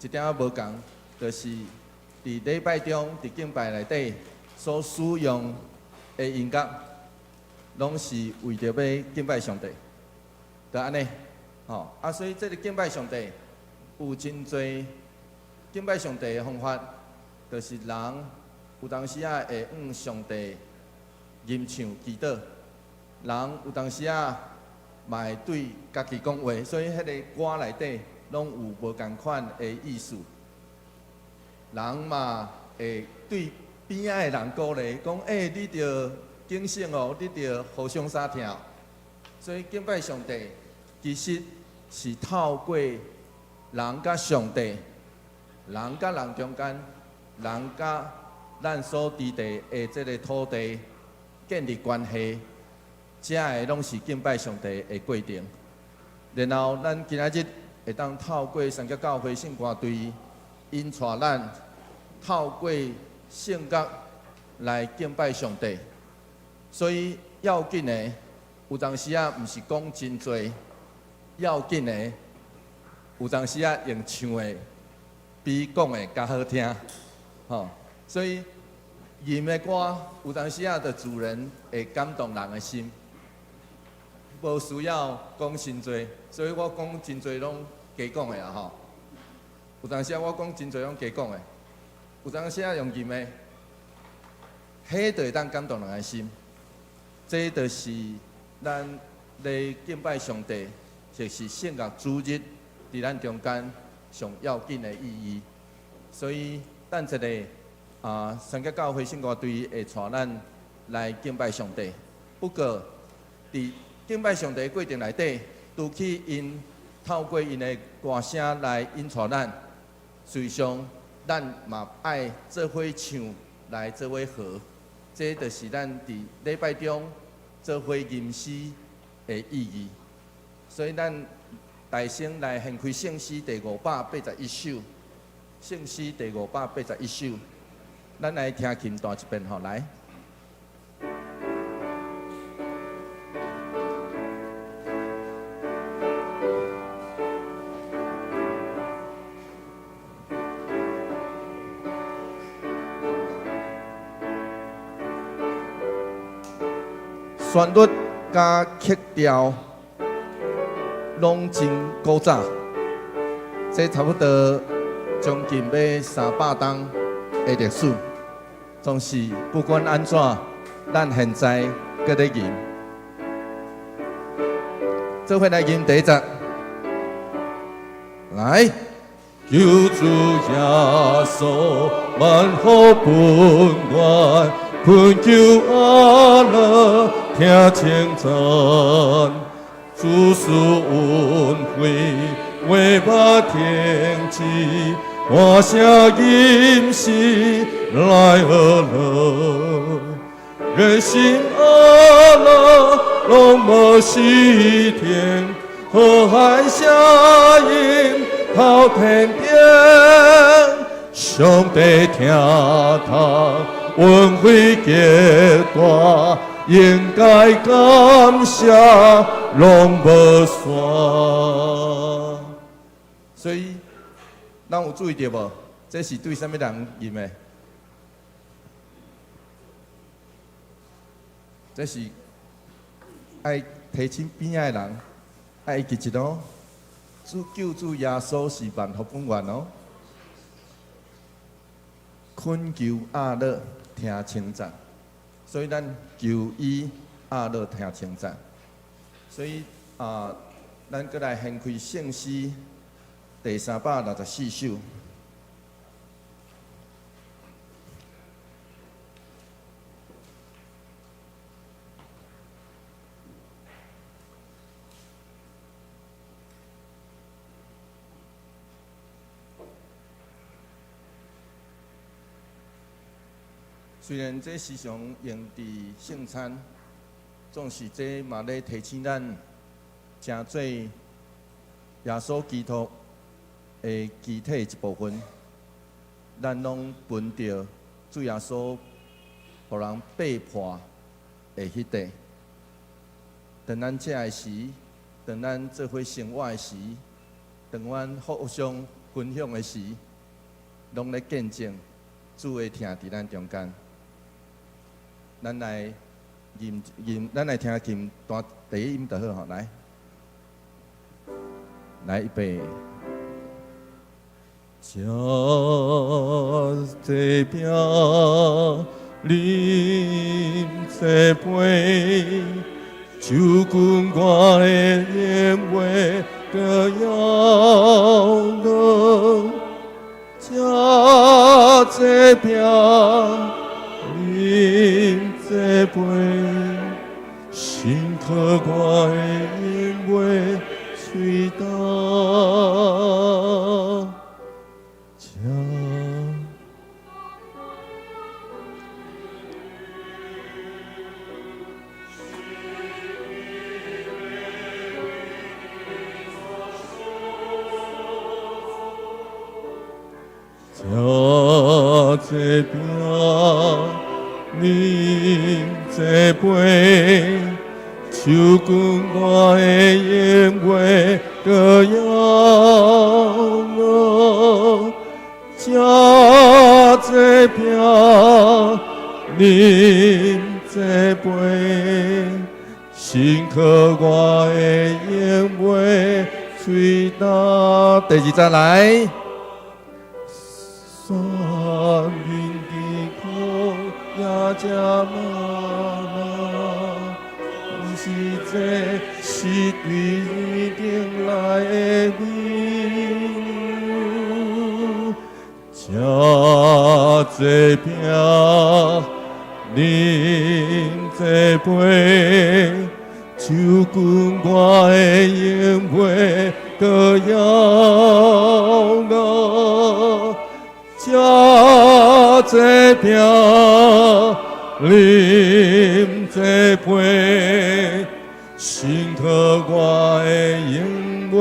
一點仔無仝，就是佇禮拜中佇敬拜內底所使用的音樂，攏是為著欲敬拜上帝，就按呢，吼啊，所以這个敬拜上帝有真濟敬拜上帝的方法，就是人有當時仔會向上帝吟唱祈禱，人有當時仔嘛會對家己講話，所以彼个歌內底攏有無仝款的意思。人嘛會對邊仔的人鼓勵，講：欸，你著警醒哦，你著予相相聽。所以敬拜上帝其實是透過人佮上帝、人佮人中間、人佮咱所佇地的這个土地建立關係，這个攏是敬拜上帝的過程。然後咱今仔日會當透過三峽教會聖歌隊，𪜶帶咱透過聖樂來敬拜上帝。所以要緊的，有當時仔毋是講真濟，要緊的，有當時仔用唱的比講的較好聽，吼。所以吟的歌有當時仔就自然會感動人的心，無需要講真濟。所以我講真濟攏假講的啦吼。有當時仔我講真濟攏假講的，有當時仔用吟的，彼就會當感動人的心。這就是咱咧敬拜上帝，就是聖樂主日佇咱中間上要緊的意義。所以等一下啊，三峽教會聖歌隊會帶咱來敬拜上帝。不過，佇敬拜上帝的過程內底，除去𪜶透過𪜶的歌聲來引帶咱，事實上，咱嘛愛做伙唱來做伙和，這就是咱佇禮拜中做伙吟詩的意義。所以咱大聲來獻開聖詩第581首，聖詩第581首，咱來聽琴彈一遍吼，來。旋律佮曲調攏真古早，這差不多將近欲300冬的歷史。總是不管按怎，咱現在閣咧吟，做伙來吟第一節，來。求主耶穌萬福本願，懇求阿樂聽稱讚，主賜恩惠話目天志，歡聲吟詩來呵樂，熱心阿樂攏無時停，河海聲音透天頂，上帝聽他恩惠極大，應該感謝攏無散。所以，咱有注意著無？這是對啥物人吟的？這是愛提醒邊仔的人，愛記得哦。主救主耶穌是萬福本源哦。懇求阿樂聽稱讚，所以咱求伊阿樂聽稱讚。所以啊，咱閣來掀開聖詩第364首。雖然這時常用佇聖餐，總是這嘛咧提醒咱，成做耶穌基督的肢體一部分，咱攏分著主耶穌予人擘破的彼塊。當咱食的時，當咱做伙生活的時，當阮互相分享的時，攏咧見證主的疼佇咱中間。咱來吟吟，咱來聽琴彈第一音就好吼，來，來預備。食這餅，啉這杯，酒軍我的眼袂閣枵餓。食這餅，啉這杯，深刻我的眼袂喙焦。食這餅，啉這杯，手軍我的眼袂閣枵餓。食這餅，啉這杯，深刻我的眼袂喙焦。第二節來。山面的苦也食嗎哪，毋是這是對天頂來的禮物。食這餅，啉這杯，酒軍我的眼袂閣枵餓。食這餅，啉這杯，深刻我的眼袂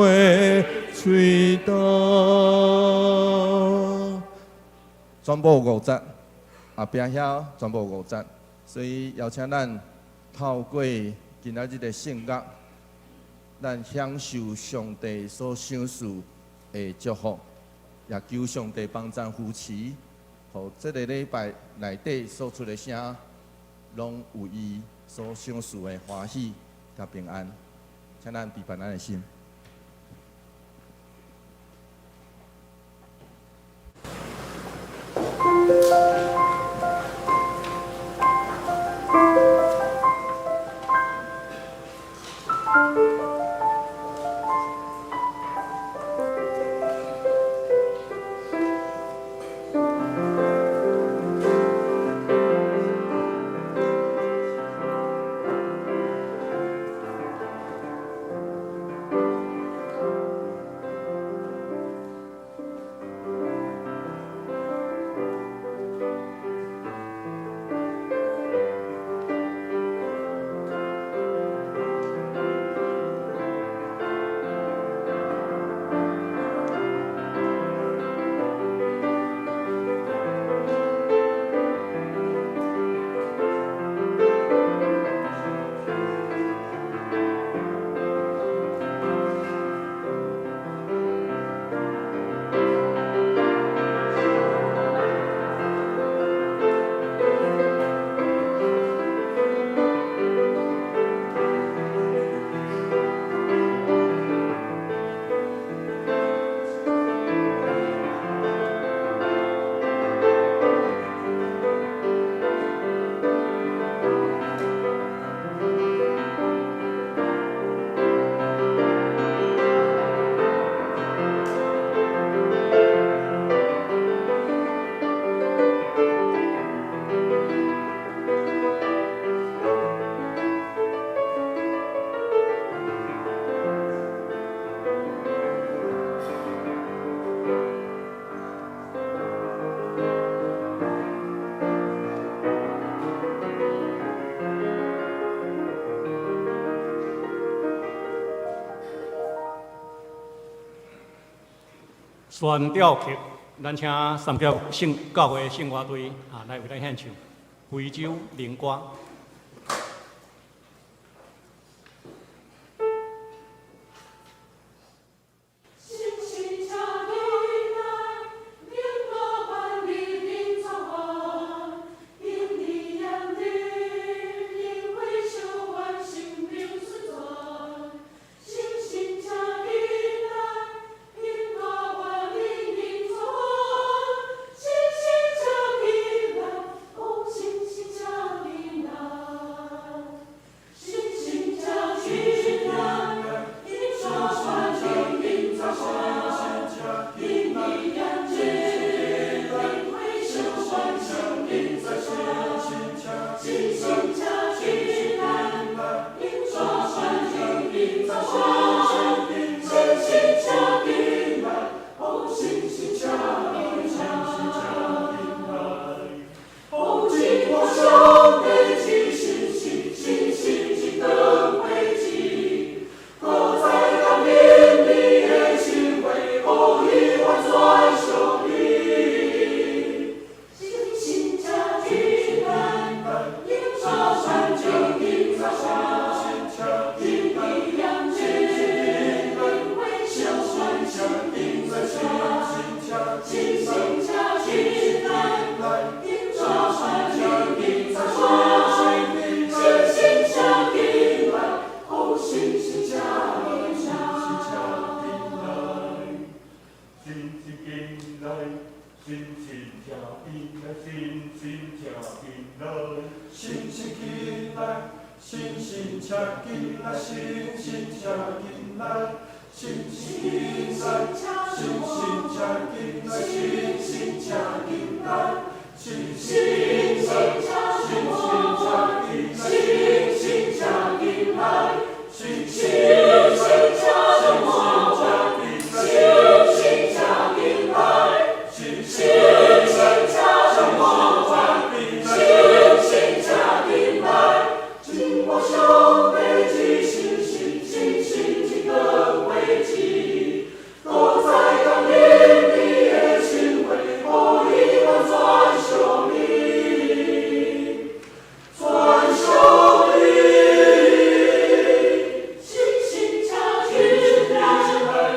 喙焦。全部五節，後壁遐全部五節，所以邀請咱透過今仔日的聖樂，咱享受上帝所賞賜的祝福，也求上帝幫贊扶持，予這个禮拜內底所出的聲，攏有伊所賞賜的歡喜佮平安。請咱閉辦咱的心。宣教曲，咱請三峽聖教會聖樂隊啊來為咱獻唱《非洲靈歌》。星星請你信心緊來，信心請緊來，信心請緊來，信心緊來，信心請緊來，信心請緊來，信心緊來，信心請緊來，信心請緊來，信心來，信心請緊來，信心請緊來，信心來，信心請緊來，信心請緊來，信心來，信心請緊來，信心請緊來，緊握上帝的信心，信心這個危機，都在降臨你的心會，予伊完全相連，全相連。信心請緊來，信心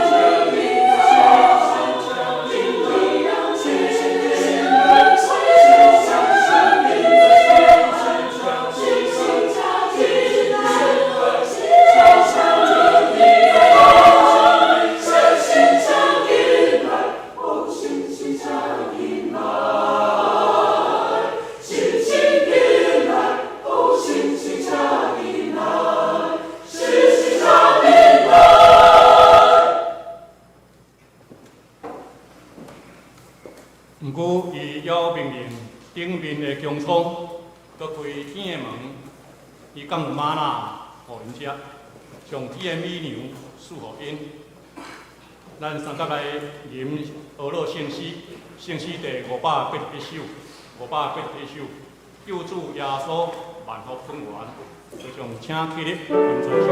請緊來，信心請緊來，信心請緊來，信心請緊來，哦，信心請緊來，信心緊來，哦，信心請緊來，信心請緊來。毋過，伊猶命令頂面的穹蒼，閣開天的門，伊降嗎哪予𪜶食，上天的米糧賜予𪜶。咱三甲來吟呵咾聖詩，聖詩第581首，581首，救主耶穌萬福本源，就將請起立，吟全首。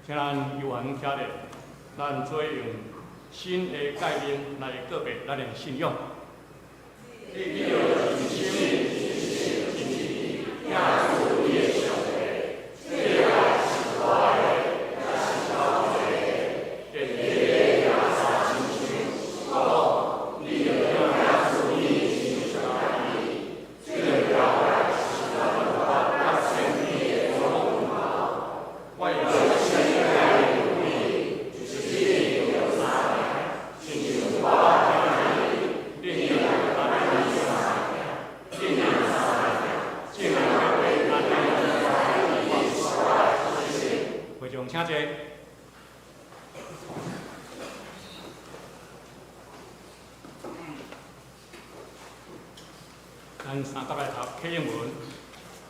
請咱悠閒徛咧，咱做用新的誡命來告白咱的信仰。咱三甲來讀啟應文，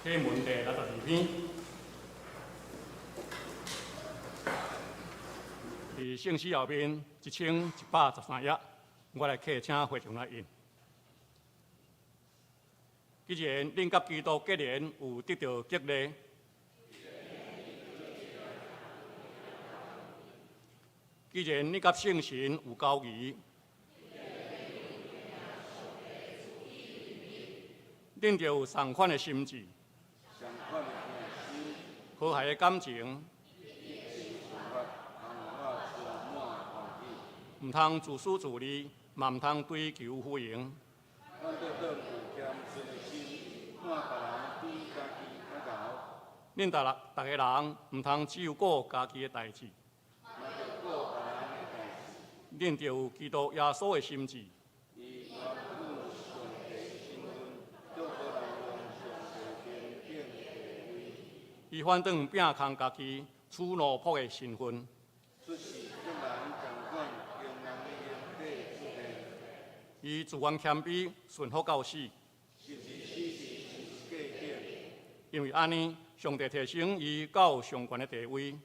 啟應文第62篇。佇聖詩後面1113頁，我來客請會眾來印。既然恁佮基督結連，有得著激勵；既然你佮聖神有交誼，恁著有仝款的心志，和諧的感情，毋通自私自利，嘛毋通追求虛榮。恁逐人，逐个人毋通只有顧家己的代誌。恁著有基督耶穌的心志。伊反轉摒空家己，取奴僕的身份。伊自願謙卑，順服到死。因為按呢，上帝提升伊到上懸的地位。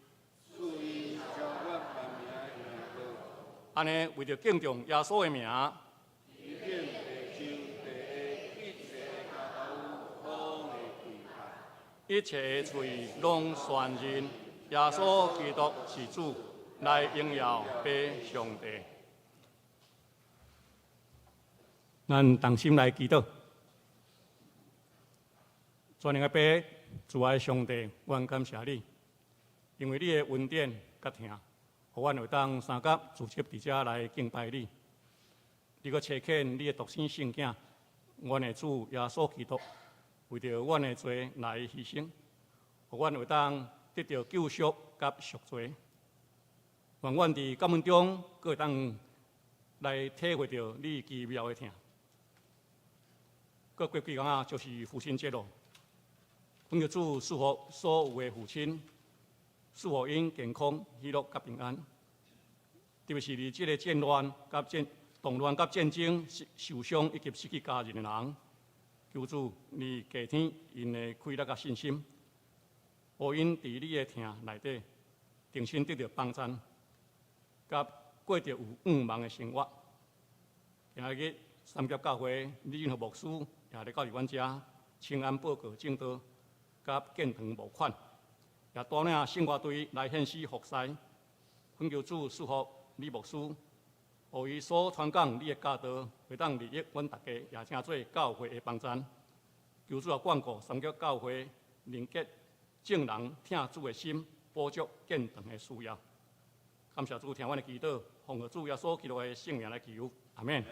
按呢，為著敬重耶穌的名，一切的喙攏宣認耶穌基督是主，來榮耀父上帝。咱同心來祈禱。全能的父，慈愛上帝，阮感謝你，因為你的恩典佮疼，予阮會當三甲聚集佇遮來敬拜你。你閣差遣你的獨生聖子，阮的主耶穌基督，為著阮的罪來犧牲，予阮會當得著救贖佮贖罪。願阮佇感恩中，閣會當來體會著你奇妙的疼。閣過幾工仔，就是父親節囉。懇求主賜福所有的父親，賜予𪜶健康、喜樂佮平安。特別是佇這个戰亂佮戰動亂佮戰爭受傷以及失去家人的人，求主你加添𪜶的氣力佮信心，予𪜶佇你的疼內底，重新得著幫贊，佮過著有盼望的生活。今仔日三峽教會李仁和牧師也來到佇阮遮，請安報告證道，佮建堂募款，也帶領聖樂隊來獻詩服侍，懇求主賜福李牧師，予伊所傳講你的教導，會當利益阮逐家，也成做教會的幫贊。求主也眷顧三峽教會，凝結眾人疼主的心，補足建堂的需要。感謝主聽阮的祈禱，奉主耶穌基督的聖名來求，阿們。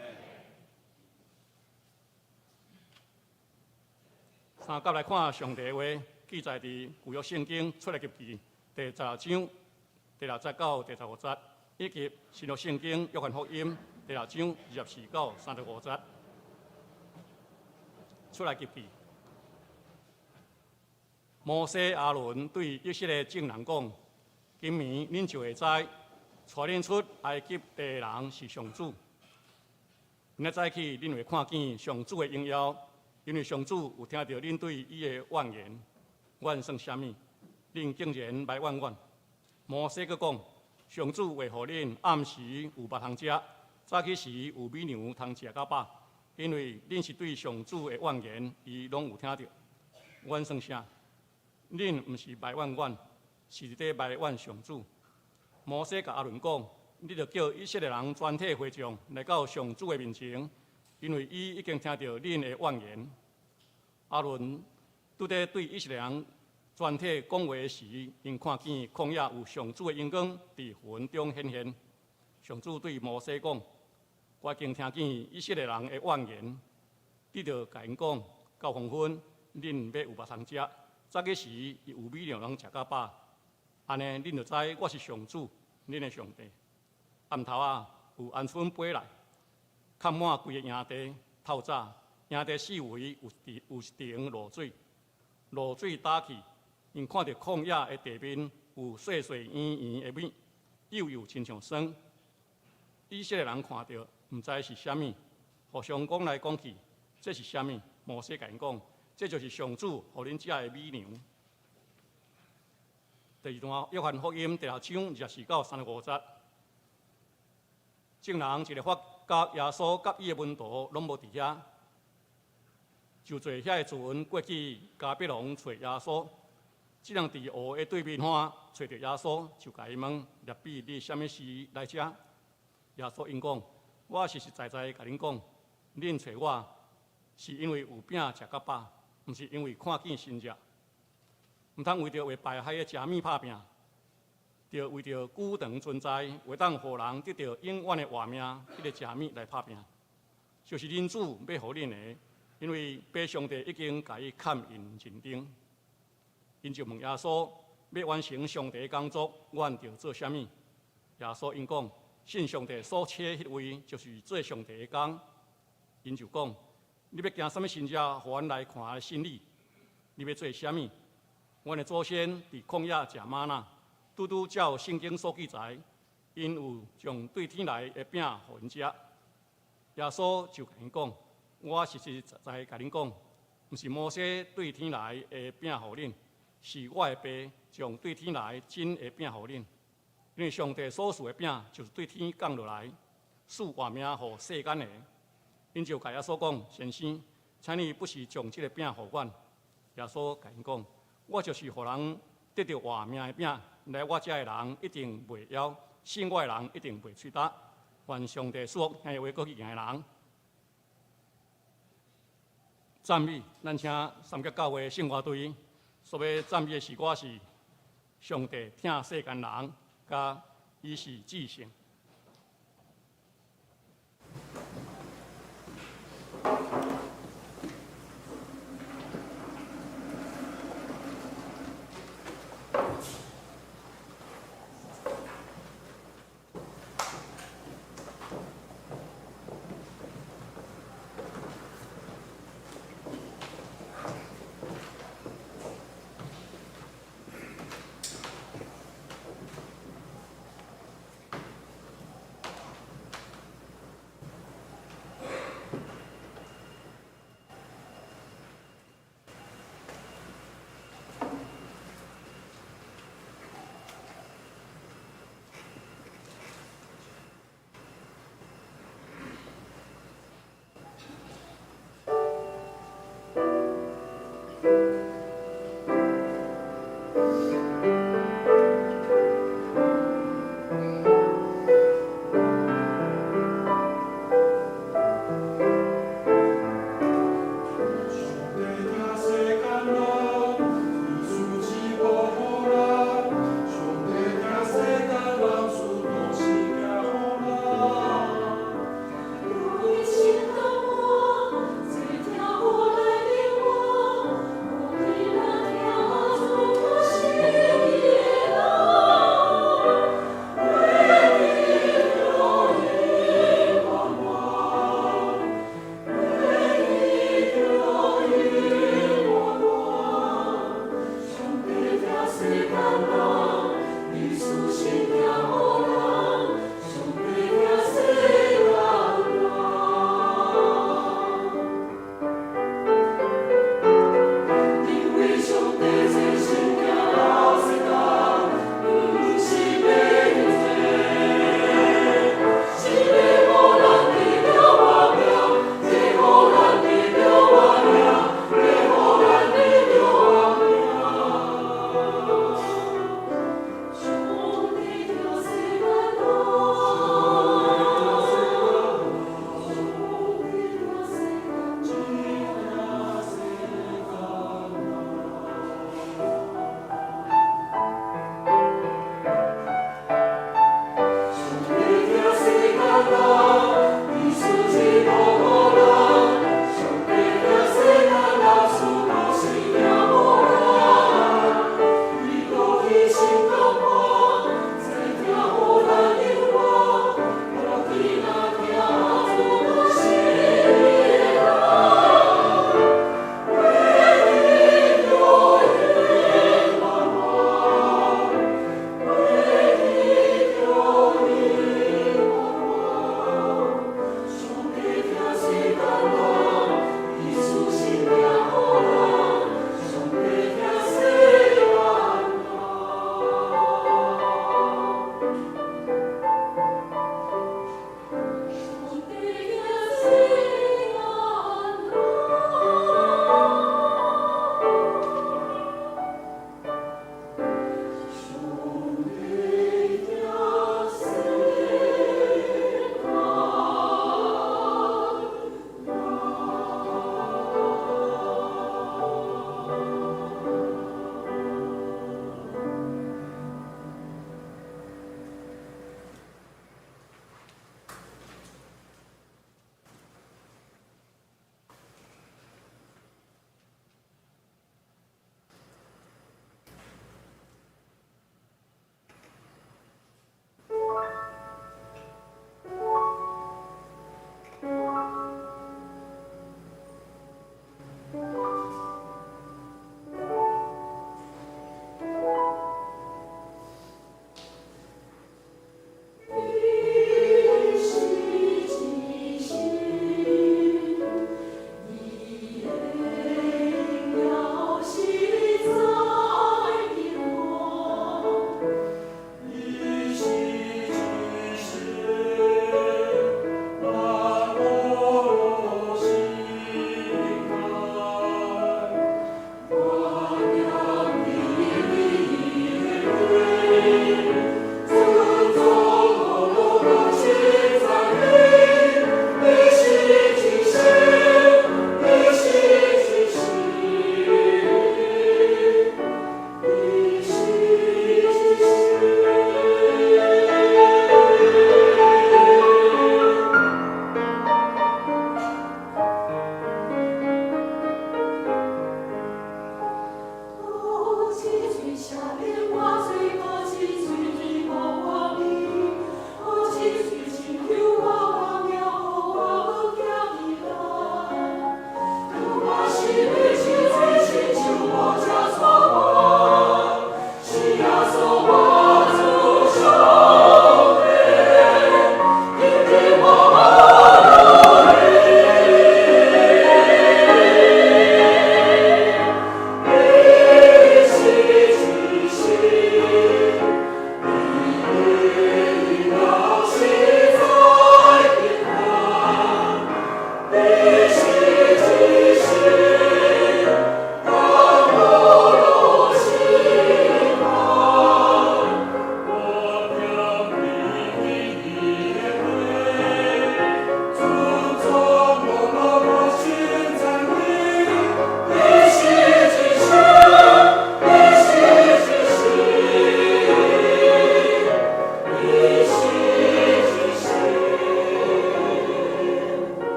三甲來看上帝的話，記載佇舊約聖經出埃及記第16章第6節到第15節，以及新約聖經約翰福音第6章24到35節。出埃及記，摩西、亞倫對以色列眾人講：今暝恁就會知，帶恁出埃及地的人是上主。明仔早起，恁會看見上主的榮耀。因為上主有聽著恁對伊的怨言，阮算啥物？恁竟然埋怨阮。摩西閣講：上主會予恁暗時有肉通食，早起時有美糧通食到飽。因為恁是對上主的怨言，伊攏有聽著。阮算啥？恁毋是埋怨阮，是佇埋怨上主。摩西共亞倫講：你著叫以色列人全體會眾來到上主的面前。因為伊已經聽著恁的怨言。亞倫拄佇對以色列人全體講話時，𪜶看見曠野有上主的榮光佇雲中顯現。上主對摩西講：我已經聽見以色列人的怨言，你著共𪜶講，到黃昏，恁欲有肉通食；早起時，有美糧通食到飽。按呢，恁就知我是上主，恁的上帝。暗頭仔，有鵪鶉飛來。崁滿規個營地，透早，營地四圍有一層露水，露水焦去，𪜶看著曠野的地面有細細圓圓的物，幼幼親像霜。以色列人看著，毋知是啥物，互相講來講去，這是啥物？摩西共𪜶講，這就是上主予恁食的米糧。第二段，約翰福音第六章24到35節，眾人一个發覺耶穌佮伊的門徒攏無佇遐，就坐遐的船過去迦百農揣耶穌。這人佇湖的對面岸揣著耶穌，就共伊問：辣彼，你啥物時來遮？耶穌應講：我實實在在共恁講，恁揣我是因為有餅食較飽，毋是因為看見神跡。毋通為著會敗海的食物拍拚，著為著久長存在，會當予人得著永遠的活命，彼个食物來拍拚，就是人子欲予恁的，因為父上帝已經共伊蓋印認定。𪜶就問耶穌：欲完成上帝的工作，阮著做啥物？耶穌應講：信上帝所差彼位，就是做上帝的工。𪜶就講：你欲行啥物神跡，予阮來看來信你？你欲做啥物？阮的祖先佇曠野食瑪納，拄拄照聖經所記載，𪜶有將對天來的餅予𪜶食。耶穌就共𪜶講：我實實在在共恁講，毋是摩西對天來的餅予恁，是我的爸將對天來真的餅予恁。因為上帝所賜的餅，就是對天降落來，賜活命予世間的。𪜶就共耶穌講：先生，請你不時將這个餅予阮。耶穌共𪜶講：我就是予人得著活命的餅，來我遮的人一定袂枵，信我的人一定袂喙焦。願上帝賜福聽伊話閣去行的人。讚美，咱請三峽教會聖歌隊所欲讚美的詩歌是上帝疼世間人，佮伊是至聖。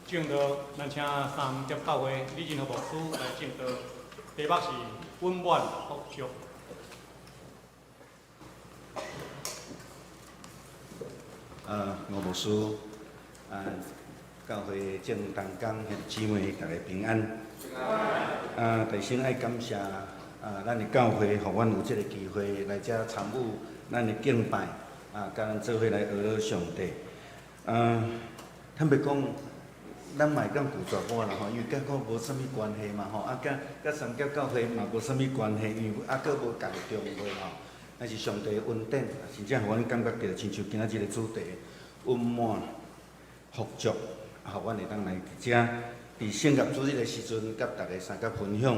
證道，咱請三峽教會李仁和牧師來證道，題目是溫滿福祝。吳牧師，教會眾同工兄弟姊妹，大家平安。首先愛感謝咱的教會，予阮有這个機會來遮參與咱的敬拜，佮咱做伙來學樂上帝。坦白講，咱嘛會當拒絕我啦吼，因為佮我無啥物關係嘛吼，佮三峽教會嘛無啥物關係，因為閣無仝中會吼。但是上帝的恩典，真正予阮感覺著，親像今仔日的主題，溫滿福祝，予阮會當來佇遮，佇聖樂主日的時陣，佮大家相佮分享。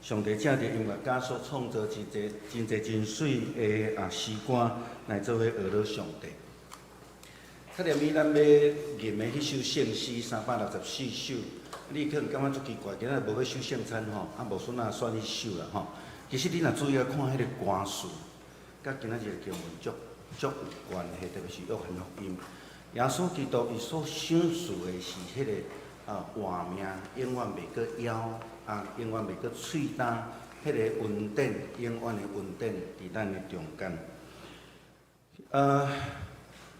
上帝藉著音樂家所創作真濟、真濟、真媠的詩歌，來做伙學樂上帝。較連伊咱欲吟的彼首聖詩364首，你可能感覺足奇怪，今仔日無欲守聖餐吼，牧師哪選彼首啦吼？其實你若注意來看彼個歌詞，佮今仔日的經文足足有關係，特別是約翰福音，耶穌基督伊所賞賜的是彼个活命，永遠袂閣枵，永遠袂閣喙焦，彼个恩典，永遠的恩典佇咱的中間。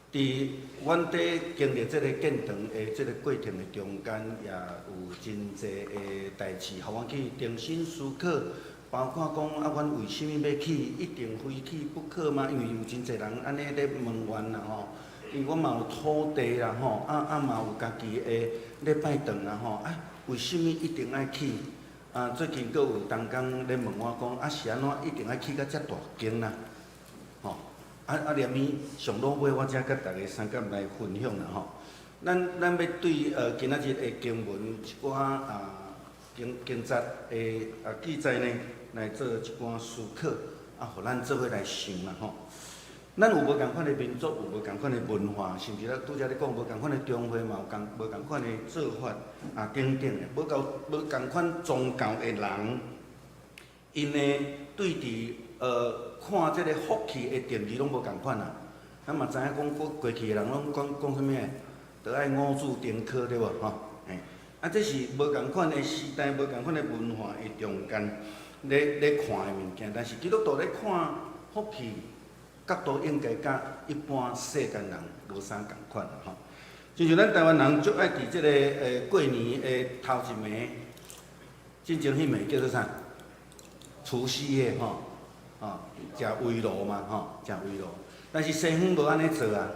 佇阮佇經歷這个建堂的這个過程的中間，也有真濟的代誌，予阮去重新思考，包括講阮為啥物欲去，一定非去不可嗎？因為有真濟人按呢咧問阮啦吼，因為阮嘛有土地啦吼，嘛有家己的禮拜堂啦吼，為啥物一定愛去？最近閣有同工咧問我講，是按怎一定愛去甲遮大間啦？吼。連伊上落尾，我才佮大家相佮來分享啦吼。咱欲對今仔日的經文一寡經節的記載呢，來做一寡思考，予咱做伙來想啦吼。咱有無仝款的民族，有無仝款的文化，甚至咱拄才咧講無仝款的中會嘛，有仝無仝款的做法等等的，無夠無仝款宗教的人，𪜶的對佇看這个福氣的定義攏無仝款啊！咱嘛知影講過去的人攏講講啥物？著愛五子登科對無吼？這是無仝款的時代，無仝款的文化的中間咧看的物件。但是基督徒咧看福氣角度，應該佮一般世間人無啥仝款吼。親像咱台灣人足愛佇這个過年的頭一暝，進前彼暝叫做啥？除夕夜吼。食圍爐嘛，吼，食圍爐。但是西方無按呢做啊，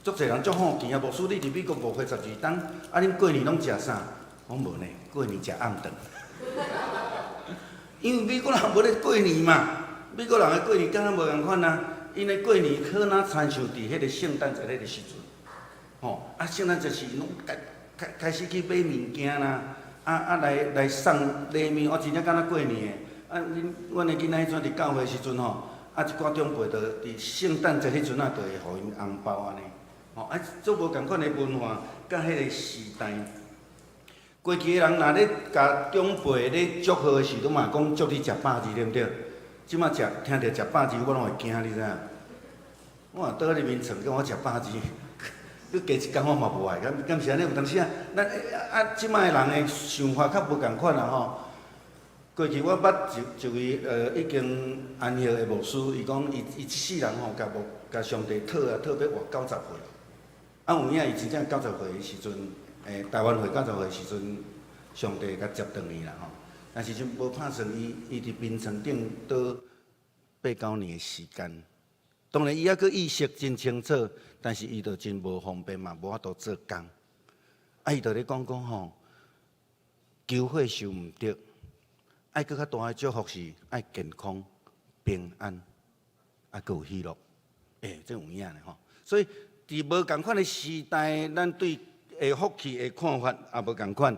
足濟人足好奇啊。牧師，你佇美國5歲12冬，恁過年攏食啥？我講無呢，過年食暗頓。因為美國人無咧過年嘛，美國人的過年敢若無仝款啊。𪜶的過年可若親像佇彼个聖誕節彼个時陣，吼，聖誕節是攏開開開始去買物件啦，來送禮物，我真正敢若過年的。恁阮的囡仔彼陣佇教會時陣吼，一寡長輩就佇聖誕節彼陣啊，就會予𪜶紅包按呢，吼，做無仝款的文化，佮彼个時代。過去的人若咧共長輩咧祝賀的時陣嘛，講祝你食飽字，對毋對？這馬食聽著食飽字，我攏會驚，你知影？我若倒咧眠床叫我食飽字，你加一工我嘛無愛，敢是按呢？有當時啊，咱這馬的人的想法較無仝款啦吼。過去我捌一位已經安息的牧師，伊講伊一世人吼，共牧共上帝討啊討欲活90歲。有影伊真正九十歲的時陣，台灣歲九十歲的時陣，上帝共接轉去啦吼。但是就無拍算伊，伊佇眠床頂倒八九年的時間。當然伊猶閣意識真清楚，但是伊就真無方便嘛，無法度做工。伊就咧講講吼，求歲壽毋著。愛閣較大的祝福是愛健康、平安，閣有喜樂。這有影呢吼。所以，佇無仝款的時代，咱對福氣的看法也無仝款。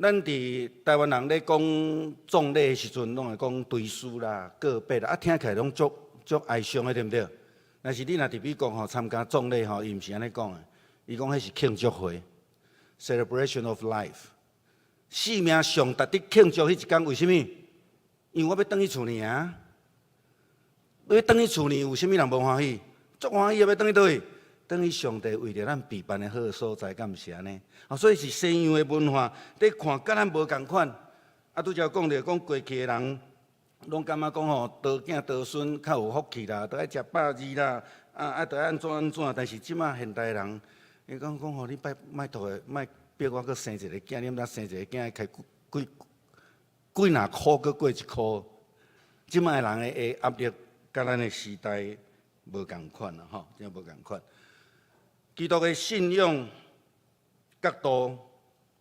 咱佇台灣人咧講葬禮的時陣，攏會講追思啦、告別啦，聽起來攏足足哀傷的，對毋對？但是你若佇美國吼參加葬禮吼，伊毋是按呢講的，伊講彼是慶祝會（celebration of life）。生命上值得慶祝彼一工，為啥物？因為我欲轉去厝裡啊！欲轉去厝裡，有啥物人無歡喜？足歡喜啊！欲轉去佗位？等於上帝為著咱備辦的好所在，敢毋是按呢？啊，所以是西洋的文化，佇看佮咱無仝款。啊，拄才講著講過去的人，攏感覺講吼，多囝多孫較有福氣啦，都愛食百二啦，啊啊，都愛按怎按怎。但是這馬現代人，伊講講吼，你拜莫託的，莫逼我閣生一個囝，你毋知生一個囝愛開幾幾若箍，閣過一箍。這馬的人的壓力，佮咱的時代無仝款啦，吼，真無仝款。基督的信仰角度，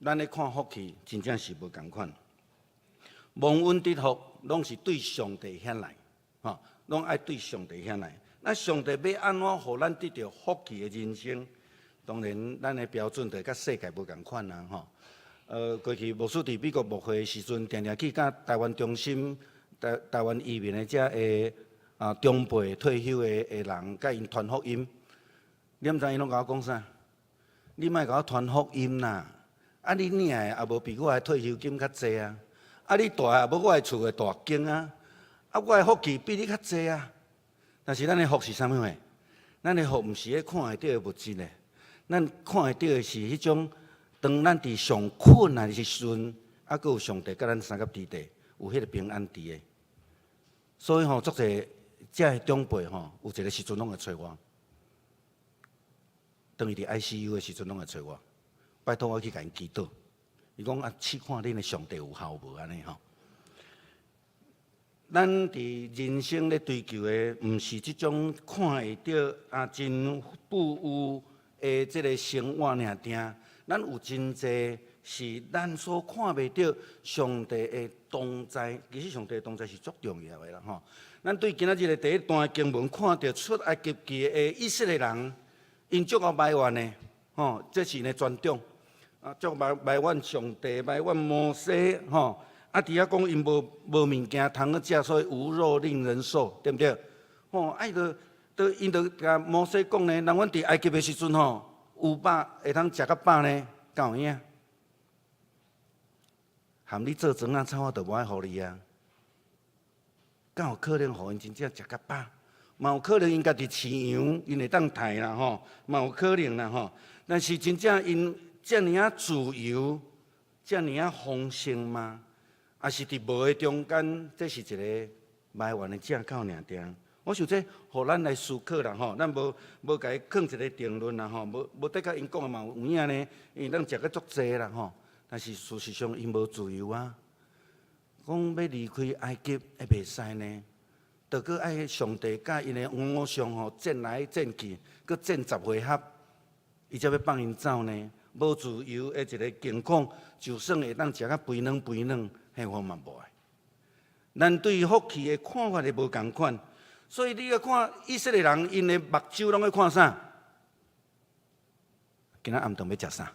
咱咧看福氣，真正是無仝款。蒙恩得福，攏是對上帝遐來，吼，攏愛對上帝遐來。那上帝欲按怎予咱得著福氣的人生？當然，咱的標準就佮世界無仝款啊，吼。過去牧師佇美國牧會的時陣，定定去佮台灣中心、台灣移民的遮个啊長輩退休的人，佮𪜶傳福音。你毋知𪜶攏共我講啥？你莫共我傳福音啦！啊，你領的也無比我的退休金較濟啊！啊，你蹛的也無我的厝的大間啊！啊，我的福氣比你較濟啊！但是咱的福是啥物貨？咱的福毋是咧看會著的物質咧，咱看會著的是彼種，當咱佇上困難的時陣，啊，閣有上帝佮咱相佮佇地，有彼個平安佇的。所以吼，足濟遮的長輩吼，有一個時陣攏會揣我。當伊佇 ICU 的時陣，攏會揣我，拜託我去共𪜶祈禱。伊講啊，試看恁的上帝有效無按呢吼。咱佇人生咧追求的，毋是這種看會著啊真富有的這個生活爾定。咱有真濟是咱所看袂著上帝的同在，其實上帝的同在是足重要的啦吼。咱對今仔日的第一段經文看著出埃及記的以色列人。𪜶足𠢕埋怨的，吼，這是𪜶的傳統，啊，足埋怨上帝，埋怨摩西，吼，啊，佇遐講𪜶無物件通去食，所以無肉令人瘦，對毋對？吼，啊，伊就，都𪜶就共摩西講呢，人阮佇埃及的時陣吼，有肉會通食較飽呢，敢有影？含你做庄仔草，我都無愛予你啊！敢有可能予𪜶真正食較飽？嘛有可能𪜶家己飼羊，𪜶會當刣啦吼，嘛有可能啦吼。但是真正𪜶遮爾仔自由，遮爾仔豐盛嗎？抑是佇無的中間，這是一個埋怨的藉口爾定。我想這予咱來思考啦吼，咱無無共伊囥一個定論啦吼，無無的確𪜶講的嘛有影呢，因為咱食閣足濟啦吼。但是事實上𪜶無自由啊，講欲離開埃及會袂使呢。著閣愛上帝佮𪜶的偶像吼戰來戰去，閣戰10回合，伊才欲放𪜶走呢。無自由的一個境況，就算會當食較肥軟肥軟，彼我嘛無愛。咱對福氣的看法會無仝款，所以你欲看以色列人，𪜶的目睭攏咧看啥？今仔暗頓欲食啥？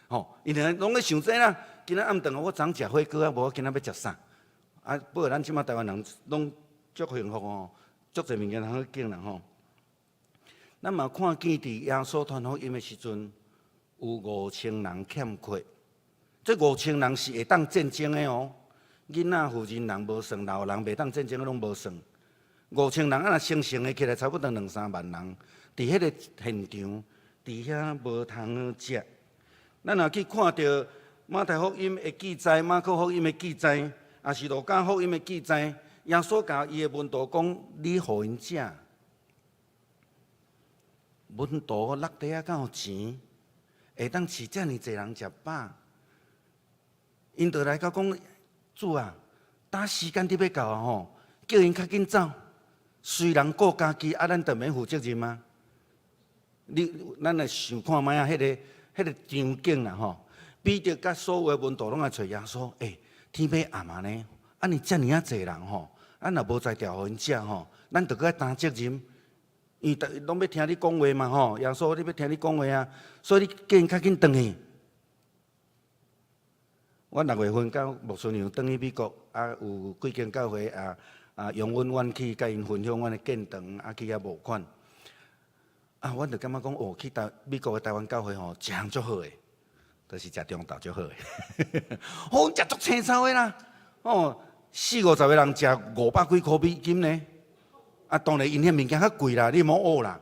吼，𪜶攏咧想這啦。今仔暗頓我昨昏食火鍋啊，無我今仔欲食啥？啊，不過咱這馬台灣人攏足幸福哦，足濟物件通去揀啦吼。咱嘛看見佇耶穌傳福音的時陣，有5000人欠缺。這五千人是會當戰爭的哦，囡仔、婦人人無算，老人袂當戰爭的攏無算。五千人啊，若成成的起來，差不多兩三萬人。佇彼個現場，佇遐無通去食。咱若去看著馬太福音的記載、馬可福音的記載，抑是路加福音的記載，耶穌共伊的門徒講：你予𪜶食。門徒落袋仔敢有錢，會當飼遮爾濟人食飽？𪜶就來到講：主啊，搭時間佇欲到啊吼，叫𪜶較緊走。雖然顧家己，啊，咱就免負責任啊。你咱來想看覓啊？彼個場景啦吼，彼得佮所有的門徒攏來揣耶穌，欸，天欲暗啊呢，按呢遮爾仔濟人吼，咱若無才調予𪜶食吼，咱就閣愛擔責任。因為攏欲聽你講話嘛吼，耶穌你欲聽你講話啊，所以你叫𪜶較緊轉去。我6月份佮牧師娘轉去美國，啊，有幾間教會啊啊，容允阮去佮𪜶分享阮的見證，啊，去遐募款。啊，阮就感覺講，哦，去台美國的台灣教會吼，一項足好的，就是食中晝足好的。好，食足青草的啦，哦，四五十個人食500幾箍美金呢。啊，當然𪜶遐物件較貴啦，你莫學啦。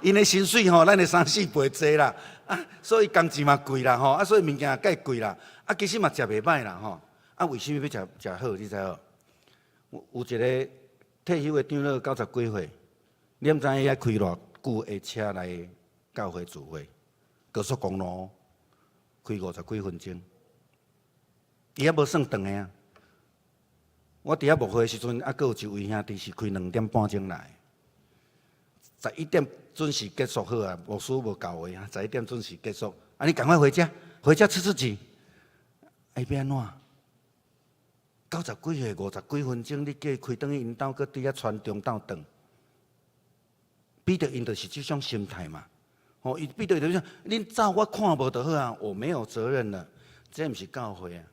𪜶的薪水吼，咱的三四倍濟啦，啊，所以工錢嘛貴啦吼，啊，所以物件較貴啦，啊，其實嘛食袂䆀啦吼，啊，為啥物欲食食好？你知無？有一个退休的長老九十幾歲，你毋知影伊愛開偌久的車來教會聚會？高速公路開五十幾分鐘，伊猶無算長的啊。我佇遐牧會的時陣，猶閣有一位兄弟是開2點半鐘來，11點準時結束好啊，牧師無教會啊，十一點準時結束，啊，你趕快回家，回家吃自己。啊，伊欲按怎？九十幾歲，五十幾分鐘，你叫伊開轉去𪜶兜，閣佇遐傳中晝頓。彼得𪜶就是這種心態嘛。吼，伊彼得就是講，恁走我看無就好啊，我沒有責任了。這毋是教會啊，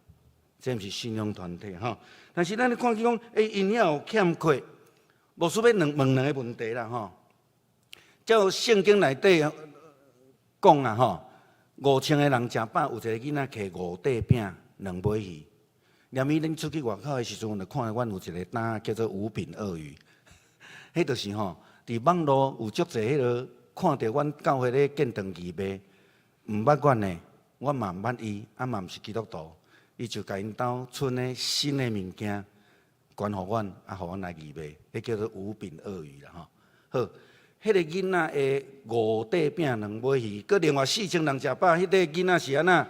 這毋是信仰團體吼。但是咱咧看見講，欸，𪜶遐有欠缺，牧師欲兩問兩个問題啦吼。照聖經內底講啊吼，5000个人食飽，有一个囡仔提五塊餅兩尾魚。連伊恁出去外口的時陣，就看著阮有一个單叫做五餅二魚，彼就是吼，佇網路有足濟彼个看著阮教會咧建堂義賣，毋捌阮的，我嘛毋捌伊，啊嘛毋是基督徒，伊就共𪜶兜賰的新的物件捐予阮，啊，予阮來義賣，彼叫做五餅二魚啦吼。好，彼个囡仔的五塊餅兩尾魚，閣另外4000人食飽，彼个囡仔是按怎？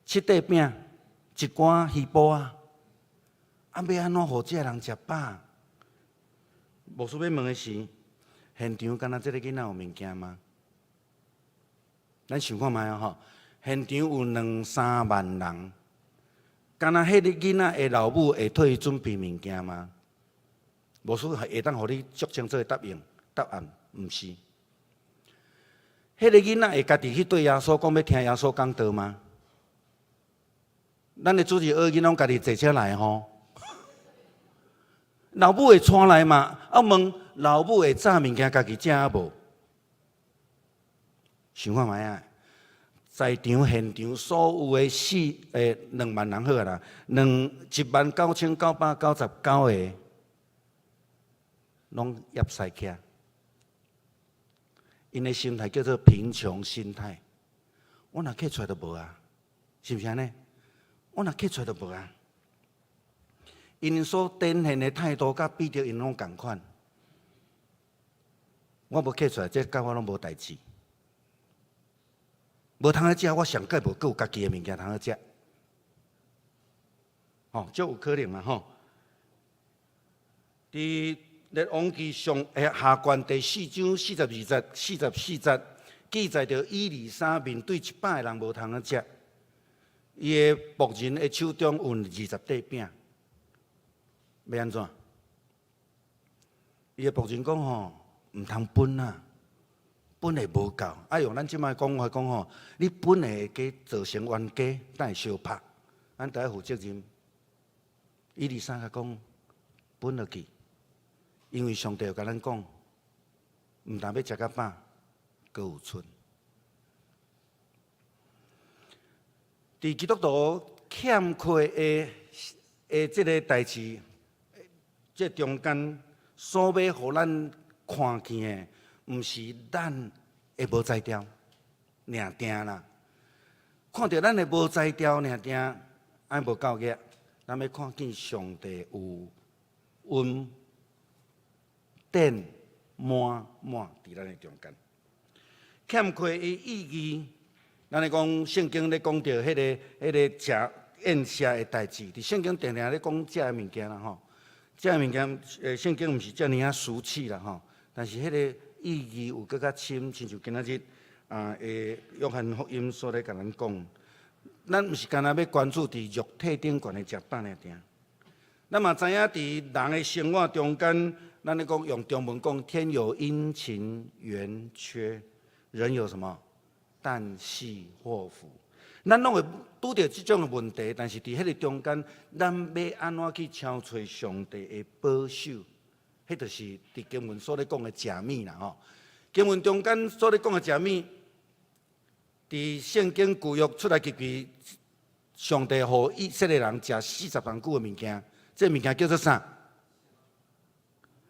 七塊餅。一寡魚脯啊，啊，欲按怎予這个人食飽？牧師欲問的是，現場敢若這个囡仔有物件嗎？咱想看覓啊吼，現場有兩三萬人，敢若彼個囡仔的老母會替伊準備物件嗎？牧師會當予你足清楚的答應，答案毋是。彼個囡仔會家己去對耶穌講欲聽耶穌講道嗎？咱的主日學囡仔攏家己坐車來吼，老母會帶來嘛？啊問老母會炸物件家己食啊無？想看覓啊？在場現場所有的2萬人好啦，19,999個攏挹屎徛，𪜶的心態叫做貧窮心態。我若客出來就無啊，是毋是按呢？我若客出來就無啊。𪜶所展現的態度，佮彼得𪜶攏仝款。我無客出來，這佮我攏無代誌。無通好食，我上蓋無閣有家己的物件通好食。吼，足有可能嘛吼。佇列王記上下卷第四章42節、44節記載著以利沙面對100個人無通好食，伊的僕人的手中有20塊餅，欲按怎？伊的僕人講吼，毋通分啊，分會無夠。啊，用咱這擺講話講吼，你分會加造成冤家，等會相拍，咱著愛負責任。以利沙共講，分落去，因為上帝有共咱講，毋但欲食較飽，閣有賰。佇基督徒欠缺的這个代誌，這中間所欲予咱看見的，毋是咱的無才調，爾定啦。看著咱的無才調，爾定，按呢無夠額。咱欲看見上帝有恩典滿滿佇咱的中間。欠缺的意義，咱咧講聖經咧講著彼个食宴席的代誌，佇聖經定定咧講食的物件啦吼。食的物件，聖經毋是遮爾仔俗氣啦吼，但是彼个意義有閣較深，親像今仔日啊，約翰福音所咧共咱講，咱毋是干焦欲關注佇肉體頂懸的食飽爾定，咱嘛知影佇人的生活中間，咱咧講用中文講，天有陰晴圓缺，人有什麼旦夕禍福，咱攏會拄著這種的問題，但是佇彼个中間，咱欲按怎去敲揣上帝的保守？彼就是佇經文所咧講的食物啦吼。經文中間所咧講的食物，佇聖經舊約出埃及記，上帝予以色列人食40冬久的物件，這个物件叫做啥？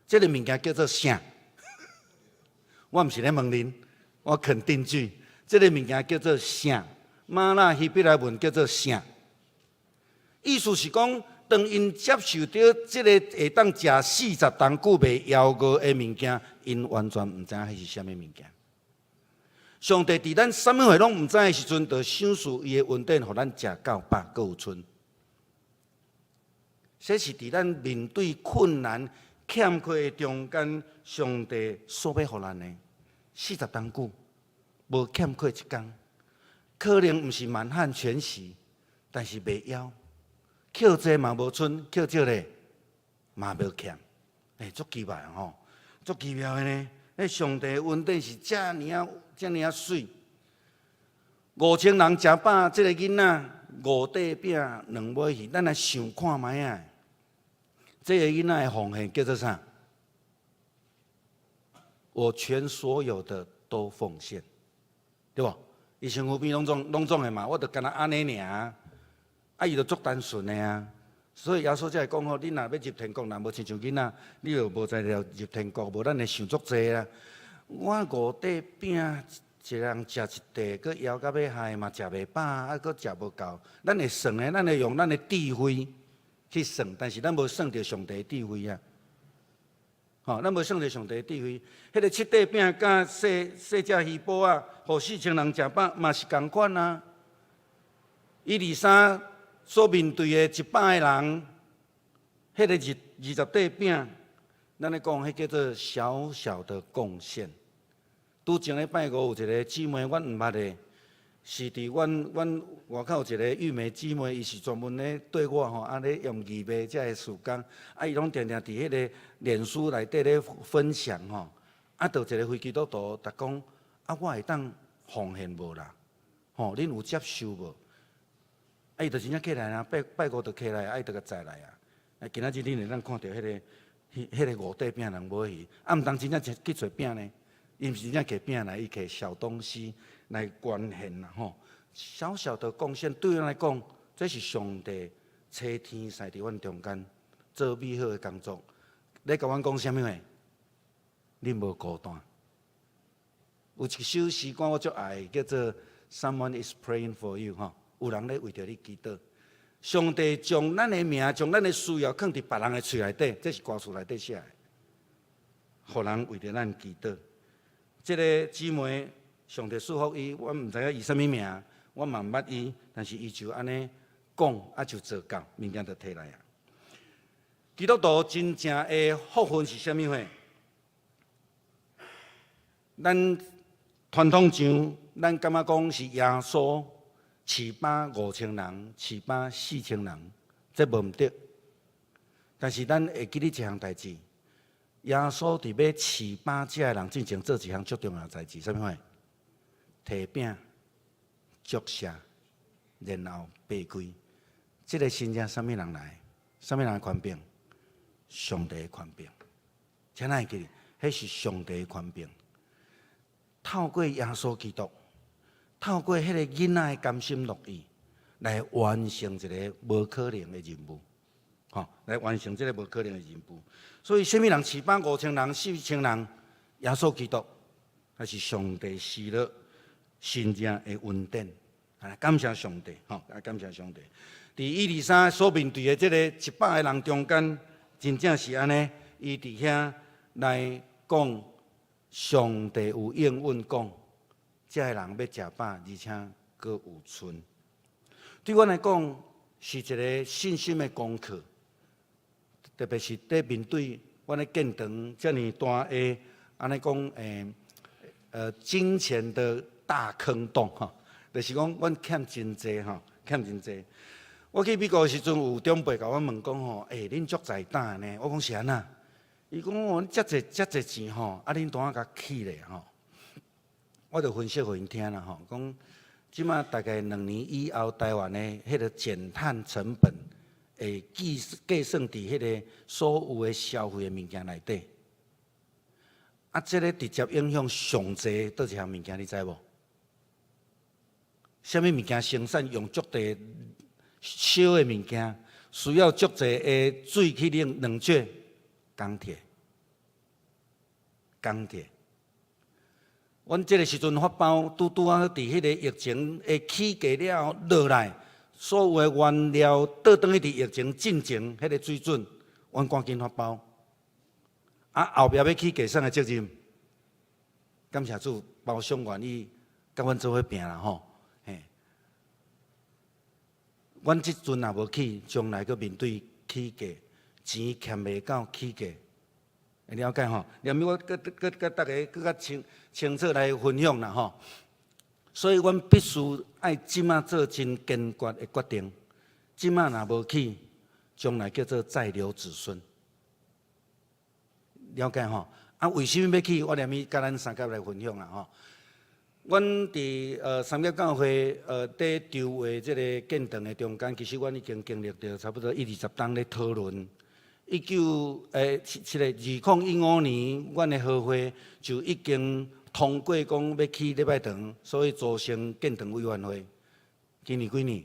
這个物件叫做啥？我毋是咧問恁，我肯定句，這个物件叫做啥？嗎哪希伯來文叫做啥？意思是講，當𪜶接受著這个會當食40冬久袂枵餓的物件，𪜶完全毋知影彼是啥物物件。上帝佇咱啥物貨攏毋知的時陣，就賞賜伊的恩典，予咱食夠飽，閣有賰。這是佇咱面對困難、欠缺的中間，上帝所欲予咱的。40冬久，無欠缺一工，可能毋是滿漢全席，但是袂枵，抾濟嘛無賰，抾少咧嘛無欠。欸，足奇怪吼，足奇妙的呢。彼上帝恩典是遮爾仔、遮爾仔媠。5000人食飽，這个囡仔五塊餅兩尾魚，咱來想看覓仔。這个囡仔的奉獻叫做啥？我全所有的都奉獻，對無？伊身軀邊攏總的嘛，我就干焦按呢爾，啊，伊就足單純的啊。所以耶穌才會講吼，你若欲入天國，若無親像囡仔，你就無才調入天國。無咱會想足濟啊。我五塊餅，一人食一塊，閣枵甲欲害嘛，食袂飽，啊，閣食無夠。咱會算的，咱會用咱的智慧去算，但是咱無算著上帝的智慧啊。吼，咱無算著上帝的智慧。彼个七塊餅佮細細隻魚脯仔，予4000人食飽，嘛是仝款啊。以利沙所面對的100個人，彼个20塊餅，咱咧講，彼叫做小小的貢獻。拄前禮拜五有一个姊妹，阮毋捌的，是佇阮外口有一个玉梅姊妹，伊是專門咧對我吼，啊咧用義賣遮个事工，啊伊攏定定佇彼个臉書內底咧分享吼，啊，就一个非基督徒，逐講，啊我會當奉獻無啦？吼，恁有接受無？啊，伊就真正起來啊，拜拜五就起來，啊，伊就共載來啊。啊，今仔日恁會當看著彼个五塊餅兩尾魚，啊，毋通真正去揣餅呢？伊毋是真正提餅來，伊提小東西來捐獻啦吼。小小的貢獻對阮來講，這是上帝差天使佇阮中間做美好的工作。咧共阮講啥物話？恁無孤單。有一首詩歌我足愛，叫做《Someone is praying for you》吼，有人咧為著你祈禱。上帝將咱的名、將咱的需要囥佇別人的喙內底，這是歌詞內底寫的，予人為著咱祈禱。這个姊妹，上帝賜福伊，我毋知影伊啥物名，我嘛毋捌伊，但是伊就按呢講，啊就做到，物件就提來啊。基督徒真正的福分是啥物貨？咱傳統上，咱感覺講是耶穌飼飽5000人，飼飽4000人，這無毋對。但是咱會記得一項代誌，耶穌佇欲飼飽遮的人進前做一項足重要代誌，啥物貨？提餅、祝謝，然後擘開。這个神蹟啥物人來？啥物人的權柄？上帝的權柄。請咱會記得，彼是上帝的權柄。透過耶穌基督，透過彼个囡仔的甘心樂意，來完成一个無可能的任務，吼，來完成這个無可能的任務。所以，啥物人飼飽5000人、4000人？耶穌基督，彼是上帝施了神聖的恩典，啊，感謝上帝，吼，啊，感謝上帝。佇以利沙所面對的這个100個人中間，真正是按呢，伊佇遐來講，上帝有應允講，遮个人欲食飽，而且閣有賰。對阮來講，是一个信心的功課，特別是佇面對阮咧建堂遮爾大的，按呢講，金錢的大坑洞吼，就是講阮欠真濟吼，欠真濟。我去美國的時陣，有長輩共我問講吼，欸，恁足財膽的呢？我講是按怎？伊講哦，遮濟遮濟錢吼，啊，恁當怎共起咧吼？我就分析予𪜶聽啦吼，講這馬大概2年以後，台灣的彼个減碳成本會計算佇彼个所有的消費的物件內底。啊，這个直接影響上濟佗一項物件，你知無？啥物物件生產用足濟燒的物件，需要足濟的水去冷卻鋼鐵，鋼鐵。阮這个時陣發包，拄拄仔佇彼個疫情的起價了後落來，所有的原料倒轉去佇疫情進前彼個水準，阮趕緊發包。啊，後壁欲起價，啥人責任？感謝主，包商願意佮阮做伙拚啦吼。嘿，阮這陣若無起，將來閣面對起價，錢欠袂到起價。會了解吼？連我閣閣佮逐家閣較清清楚來分享啦吼。所以阮必須愛這馬做真堅決的決定。這馬若無起，將來叫做債留子孫。了解吼？啊，為啥物欲起？我連伊佮咱三甲來分享啦吼。阮佇三峽教會佇籌劃這个建堂的中間，其實阮已經經歷著差不多一二十冬咧討論。一九欸七七个2015年，阮的合會就已經通過講欲起禮拜堂，所以組成建堂委員會。今年幾年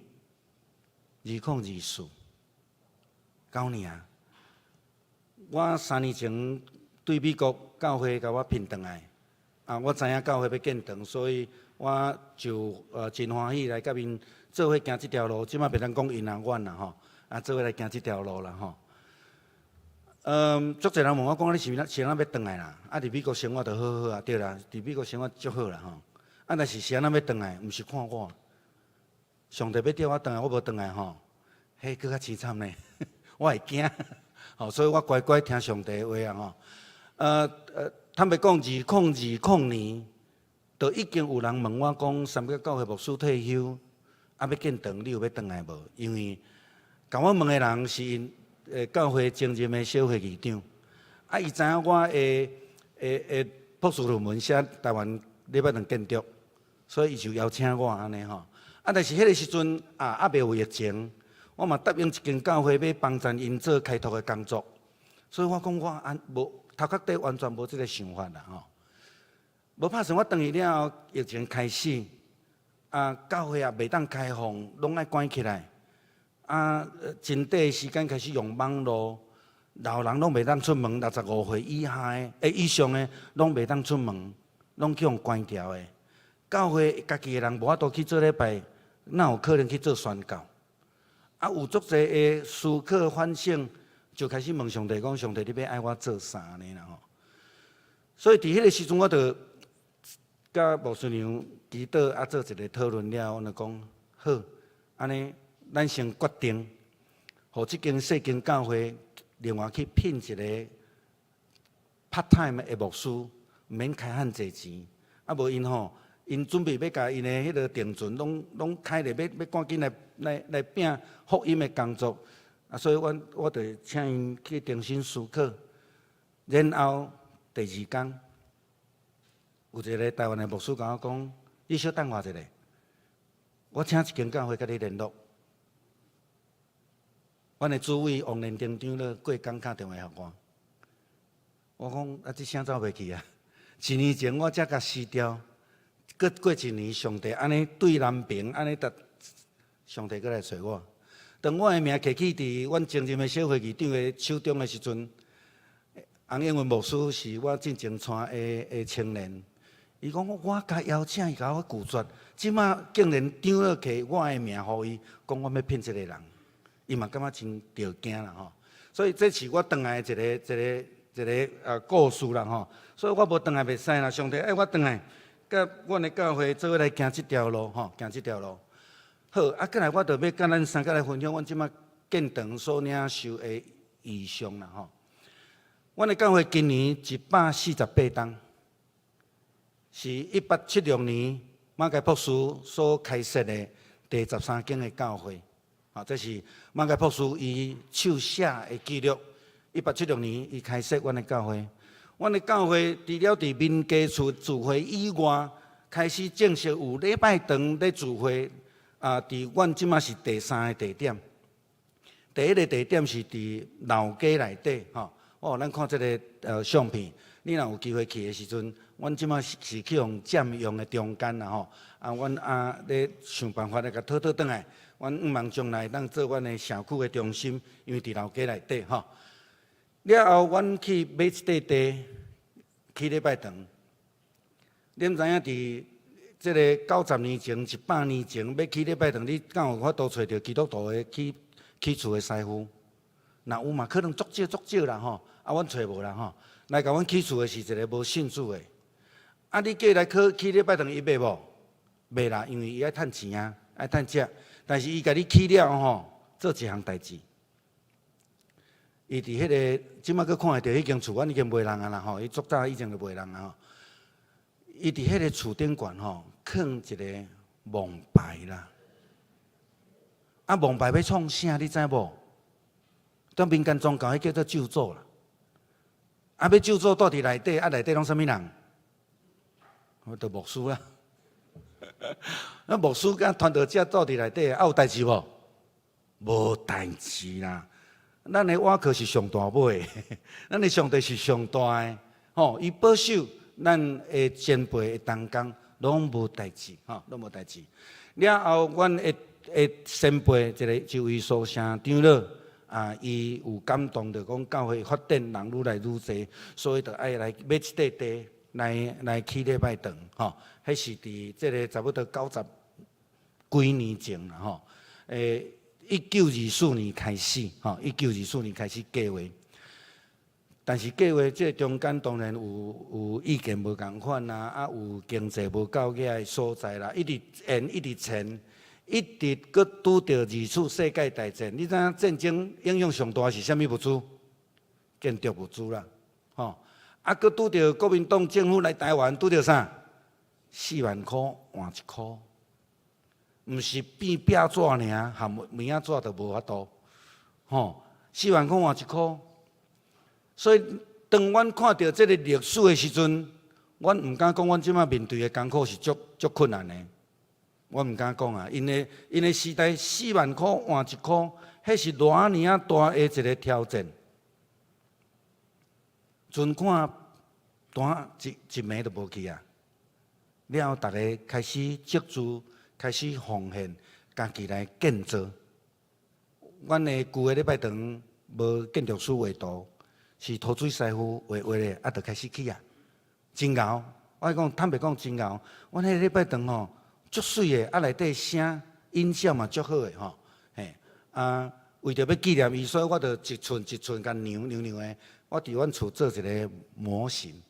？2024，9年啊！我3年前對美國教會共我聘轉來，啊，我知影教會欲建堂，所以我就真歡喜來佮𪜶做伙行這條路。這馬袂當講𪜶啊，阮啦吼，啊，做伙來行這條路啦吼。足濟人問我講，你是是按怎欲轉來啦？啊，佇美國生活就好好啊，對啦，佇美國生活足好啦吼。啊，但是是按怎欲轉來？毋是看我，上帝欲叫我轉來，我無轉來吼，彼閣較淒慘呢，我會驚，吼，所以我乖乖聽上帝的話啊吼。坦白講，2020年，就已經有人問我講，三峽教會牧師退休，啊，欲建堂，你有欲轉來無？因為共我問的人是𪜶教會前任的小會議長，啊，伊知影我的博士論文寫台灣禮拜堂建築，所以伊就邀請我按呢吼。啊，但是彼个時陣啊，猶未有疫情，我嘛答應一間教會欲幫贊𪜶做開拓的工作，所以我講我按無頭殼底完全無這个想法啦吼。無拍算我轉去了後，疫情開始，啊，教會也袂當開放，攏愛關起來。啊，真短的時間開始用網路，老人攏袂當出門，65歲以下的、欸以上的攏袂當出門，攏去予關牢的。教會家己的人無法度去做禮拜，哪有可能去做宣教？啊，有足濟的思考反省，就開始問上帝講：上帝，你欲愛我做啥呢？啦吼！所以佇彼个時陣，我就佮牧師娘祈禱啊，做一个討論了，我就講好，按呢。咱先決定，予這間細間教會另外去聘一个 part time 的牧師，毋免開遐濟錢。啊，無𪜶吼，𪜶準備欲共𪜶的彼个定存攏攏開咧，欲欲趕緊來來來拚福音的工作。啊，所以阮我就請𪜶去重新思考。然後第二工，有一个台灣的牧師共我講：你小等我一下，我請一間教會佮你聯絡。阮的主委王連亭長老過工敲電話予我，我講啊，這聲走袂去啊！一年前我才共辭掉，閣過一年，上帝按呢對南平按呢逐，上帝閣來揣我。當我的名提去佇阮前任的小會議長的手中的時陣，洪英文牧師是我進前帶的的青年，伊講我共邀請，伊共我拒絕，這馬竟然長老提我的名予伊，講我欲聘這個人。伊嘛感覺真著驚啦吼，所以這是我轉來的一個一個一個故事啦吼。所以我無轉來袂使啦，上帝愛我轉來，佮阮的教會做伙來行這條路吼，行這條路。好，啊，過來我就欲佮咱三個來分享，阮這馬建堂所領受的異象啦吼。阮的教會今年148冬，是1876年馬偕博士所開設的第13間的教會。啊，這是馬偕博士伊手寫的記錄。1876年，伊開設阮的教會。阮的教會除了佇民家厝聚會以外，開始正式有禮拜堂咧聚會。啊，佇阮這馬是第三个地點。第一个地點是佇老街內底，吼。哦，咱看這个相片，你若有機會去的時陣，阮這馬是是去予佔用的中間啦，吼。啊，阮啊咧想辦法來共討討轉來。阮向望將來當做阮的社區的中心，因為佇老街內底吼。了後，阮去買一塊地，起禮拜堂。你毋知影佇這个90年前、100年前欲起禮拜堂，你敢有法度揣著基督徒的起起厝的師傅？若有嘛，可能足少足少啦吼。啊，阮揣無啦吼。來共阮起厝的是一个無信主的。啊，你叫伊來考起禮拜堂，伊袂無？袂啦，因為伊愛趁錢啊，愛趁食。但是伊共你起了吼，做一項代誌。伊佇彼个，這擺閣看會著彼間厝，阮已經袂人啊啦吼，伊足早以前就袂人啊吼。伊佇彼个厝頂懸吼，囥一个王牌啦。啊，王牌欲創啥？你知無？佇民間宗教，彼叫做咒詛啦。啊，欲咒詛蹛佇內底，啊內底攏啥物人？就牧師啦。啊，牧師佮傳道者蹛佇內底，啊有代誌無？無代誌啦。咱的倚靠是上大尾，咱的上帝是上大的，吼！伊保守咱的前輩的同工，攏無代誌，吼，攏無代誌。了後，阮的的前輩一个一位蘇姓長老，啊，伊有感動著講教會發展人愈來愈濟，所以就愛來買一塊地來來起禮拜堂，吼。彼是佇這个差不多九十幾年前啦，吼，欸，1924年開始，吼，一九二四年開始計劃，但是計劃這中間當然有有意見無仝款啊，啊有經濟無夠額的所在啦，一直延，一直延，一直閣拄著二次世界大戰。你知影戰爭影響上大是啥物物資？建築物資啦，吼，啊，閣拄著國民黨政府來台灣，拄著啥？4萬箍換一箍。毋是變壁紙爾，含物仔紙都無法度，吼，4萬箍換一箍。所以當阮看著這个歷史的時陣，阮毋敢講，阮這擺面對的艱苦是足足困難的。我毋敢講啊，𪜶的𪜶的時代四萬箍換一箍，彼是偌爾仔大的一个挑戰。存款單一一暝就無去啊！了後，逐家開始積資。開始奉獻，家己來建造。阮的舊的禮拜堂無建築師畫圖，是塗水師傅畫畫的，啊，就開始起啊，真𠢕。我講坦白講真𠢕。阮彼个禮拜堂吼，足媠的，啊內底聲音效嘛足好的吼，嘿，啊，為著欲紀念伊，所以我就一寸一寸共量量量的。我佇阮厝做一个模型，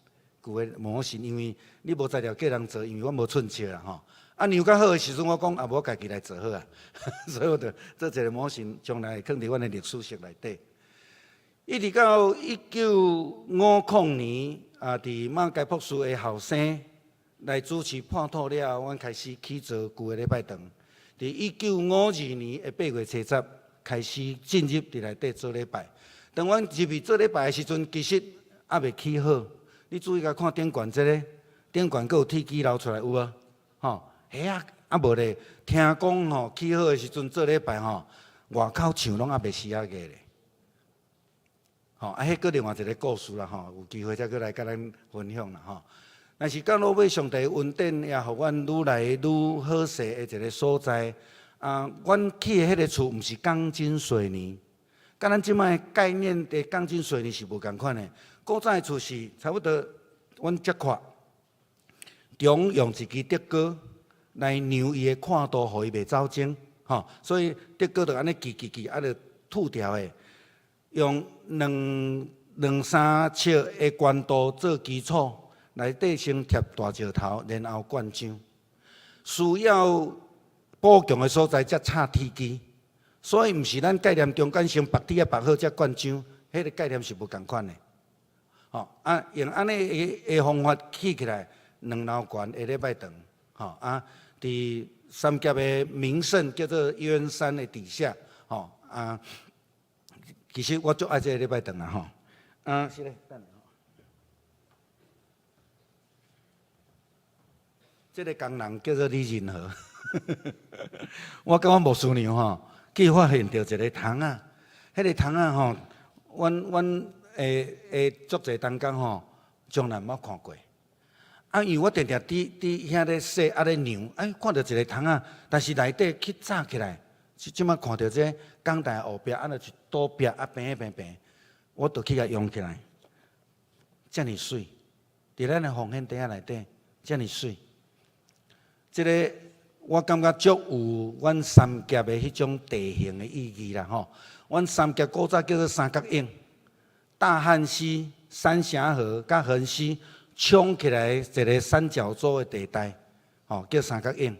舊的模型，因為你無材料叫人做，因為我無寸尺啦吼。啊，量較好的時陣，我講啊，無我家己來做好啊，所以我就做一個模型，將來會囥佇阮的歷史室內底。一直到1950年，啊，佇馬偕博士的後生來主持破土了後，阮開始起造舊的禮拜堂。佇1952年的8月初十開始進入佇內底做禮拜。當阮入去做禮拜的時陣，其實猶未起好。你注意共看頂懸這个，頂懸閣有鐵枝流出來有無？吼！彼仔啊無咧，聽講吼起好的時陣做禮拜吼，外口牆攏猶未死仔過咧。吼，啊，彼閣另外一个故事啦吼，有機會再閣來共咱分享啦吼。但是到落尾，上帝恩典也予阮愈來愈好勢的一個所在。啊，阮起的彼个厝毋是鋼筋水泥，佮咱這擺概念的鋼筋水泥是無仝款的。古早的厝是差不多，阮這闊，中用一支竹篙來量伊的闊度，予伊袂走鐘，吼，所以竹篙就按呢锯锯锯，啊，就凸條的，用兩兩三尺的懸度做基礎，內底先疊大石頭，然後灌漿。需要補強的所在才插鐵枝，所以毋是咱概念中間先縛鐵仔縛好才灌漿，彼个概念是無仝款的。吼，啊，用按呢的的方法起起來，兩樓懸的禮拜堂，吼啊，佇三峽的名勝叫做鳶山的底下，吼啊，其實我足愛這个禮拜堂啊，吼，啊，是咧，等下吼，這个工人叫做李仁和，我佮阮牧師娘吼，去發現著一个窗仔，彼个窗仔吼，阮阮的的足濟同工吼，從來毋捌看過。啊，因為我定定佇佇遐咧洗啊咧量，哎，看著一个窗仔，但是內底去早起來，這擺看著這講台後壁，啊，若一堵壁啊，平平平，我就去共用起來，遮爾媠，佇咱的奉獻袋仔內底，遮爾媠。這个我感覺足有阮三峽的彼種地形的意義啦吼。阮三峽古早叫做三角湧，大漢溪、三峽河佮橫溪衝起來一个三角洲的地帶，吼，叫三角湧。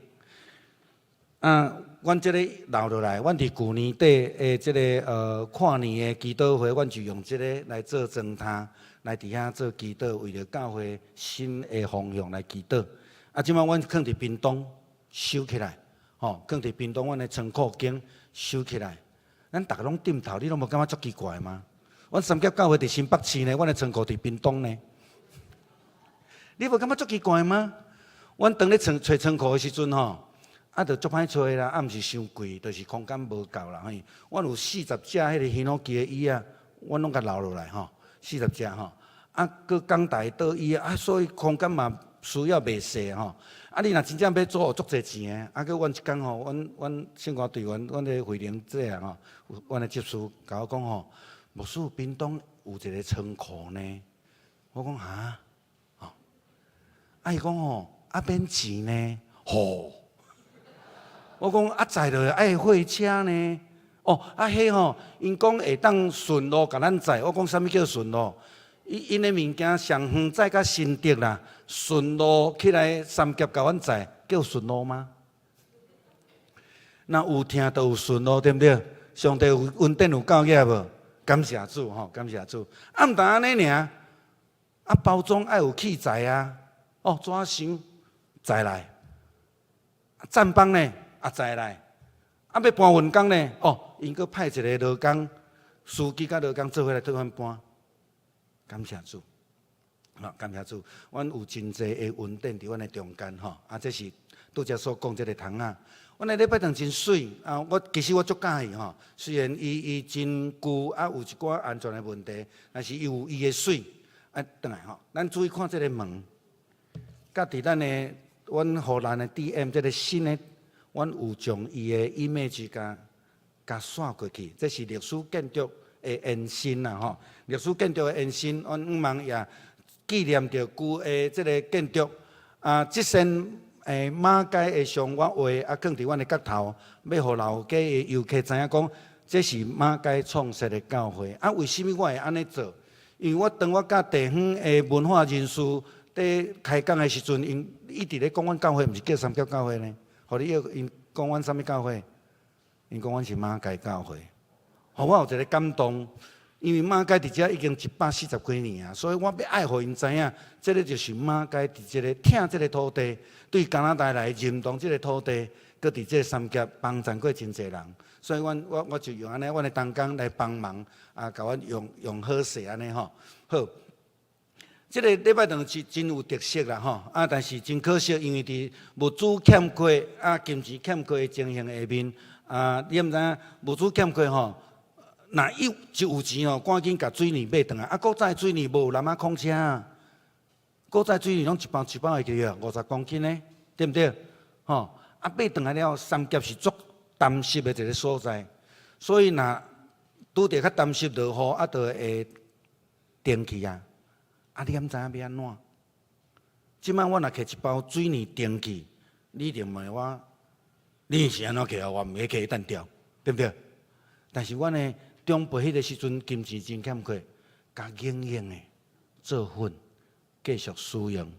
啊，阮這个留落來，阮佇舊年底的這个跨年的祈禱會，阮就用這个來做磚塔，來佇遐做祈禱，為著教會新的方向來祈禱。啊，這擺阮囥佇屏東收起來，吼，囥佇屏東阮的倉庫間收起來。咱逐个攏點頭，你攏無感覺足奇怪嗎？阮三峽教會佇新北市呢，阮的倉庫佇屏東呢。你無感覺足奇怪嗎？阮當咧找找倉庫的時陣吼，啊，就足歹揣啦，啊，毋是傷貴，就是空間無夠啦。嘿，阮有四十隻彼个ヒノキ的椅仔，阮攏共留落來吼，四十隻吼。啊，閣講台桌椅啊，所以空間嘛需要袂細吼。啊，你若真正欲租，足濟錢的。啊，閣阮一工吼，阮阮聖歌隊員，阮个惠玲姐啊吼，阮的執事共我講吼，牧師屏東有一个倉庫呢。我講哈，吼，啊伊講吼，啊免錢呢，吼。我講啊，載落來愛貨車呢？哦，啊彼吼，𪜶講會當順路共咱載。我講啥物叫順路？𪜶𪜶的物件上遠載到新竹啦，順路起來三峽共阮載，叫順路嗎？若有疼就有順路，對毋對？上帝有恩典有夠額無？感謝主吼，感謝主。啊，毋但按呢爾，啊包裝愛有器材啊，哦，紙箱載來，棧板呢？啊，載來，啊，欲搬運工呢？哦，𪜶閣派一个勞工，司機佮勞工做伙來綴阮搬。感謝主，吼，感謝主，阮有真濟的恩典佇阮的中間吼。啊，這是拄才所講這个窗仔。阮的禮拜堂真媠啊！我其實我足佮意吼，雖然伊伊真舊啊，有一寡安全的問題，但是伊有伊的媠。啊，轉來吼，咱注意看這个門，佮佇咱的阮荷蘭的 DM 這个新的。阮有將伊的 image 共共刷過去，這是歷史建築的延伸啦吼。歷史建築的延伸，阮向望也紀念著舊的這个建築。啊，這扇馬偕的像我畫啊，囥佇阮的角頭，欲予老街的遊客知影講，這是馬偕創設的教會。啊，為啥物我會按呢做？因為我當我佮地方的文化人士佇開講的時陣，𪜶一直咧講阮教會，毋是叫三峽教會呢？予你約𪜶講阮啥物教會？𪜶講阮是馬偕教會。予我有一个感動，因為馬偕佇遮已經一百四十幾年啊，所以我欲愛予𪜶知影，這个就是馬偕佇這个疼這个土地，對加拿大來認同這个土地，閣佇這个三峽幫贊過真濟人，所以阮我我就用按呢，阮的同工來幫忙啊，共阮用用好勢按呢吼。好，這个禮拜堂是真有特色啦吼，啊，但是真可惜，因為佇物資欠缺啊，金錢欠缺的情形下面，啊，你毋知影物資欠缺吼，若一一有錢吼，趕緊共水泥買轉來。啊，古早的水泥無有南仔礦車啊，古早水泥攏一包一包會記啊，50公斤的，對毋對？吼，啊買轉來了，三峽是足澹濕的一个所在，所以若拄著較澹濕落雨，啊，就會凍去啊。啊，你敢知影欲按怎？這擺我若提一包水泥凍去，你一定問我，你是按怎提啊？我毋會提單調，對毋對？但是阮的長輩彼个時陣金錢真欠缺，共硬硬的做粉繼續使用。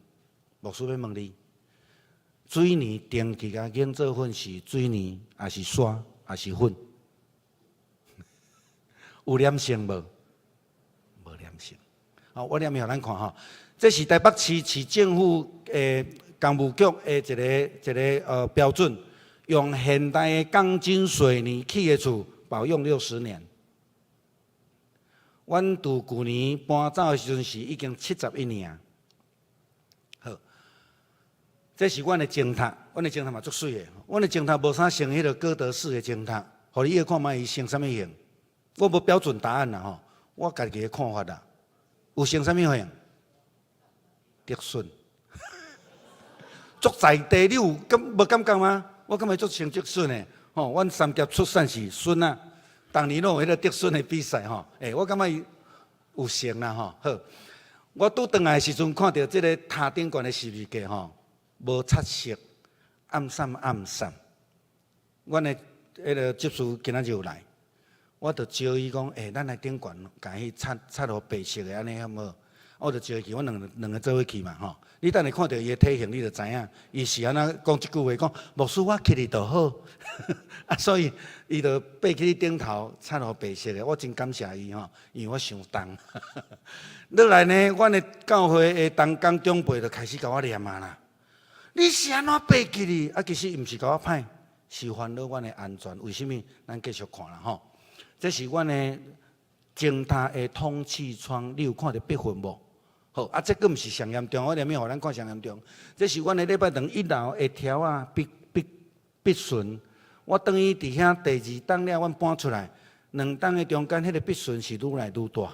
牧師欲問你，水泥凍去共硬做粉是水泥，抑是沙，抑是粉？有黏性無？無黏性。好，我念予咱看吼，這是台北市市政府的工務局的一个一个標準，用現代的鋼筋水泥起的厝，保用60年。阮佇舊年搬走的時陣是已經71年。好，這是阮的鐘塔，阮的鐘塔嘛足媠的。阮的鐘塔無啥像彼个哥德式的鐘塔，予你看覓伊像啥物形？我無標準答案啦吼，我家己的看法啦。有像啥物形？竹筍，足在地，你有感無感覺嗎？我感覺足像竹筍的，吼，阮三峽出產是筍啊，逐年攏有彼个竹筍的比賽吼，欸，我感覺伊有像啦吼。好，我拄轉來的時陣，看著這个塔頂懸的十字架吼，無擦色，暗閃暗閃。阮的彼个執事今仔日有來，我就招伊講，欸，咱來頂懸，共彼擦擦予白色的按呢好無好？我就招伊去，阮兩兩个做伙去嘛吼。你等下看著伊的體型，你就知影，伊是按怎講這句話，講牧師我去哩就好。啊，所以伊就爬去頂頭擦予白色的，我真感謝伊吼，因為我傷重。落來呢，阮的教會的同工長輩就開始共我念啊啦。你是按怎爬起哩？啊，其實伊毋是共我歹，是煩惱阮的安全。為啥物？咱繼續看啦吼。這是阮的前塔的通氣窗，你有看著篦痕無？好，啊，這閣毋是上嚴重，我連面予咱看上嚴重。這是阮的禮拜堂一樓的柱仔壁壁壁唇，我轉去佇遐第二冬了，阮搬出來，兩冬的中間，彼个壁唇是愈來愈大，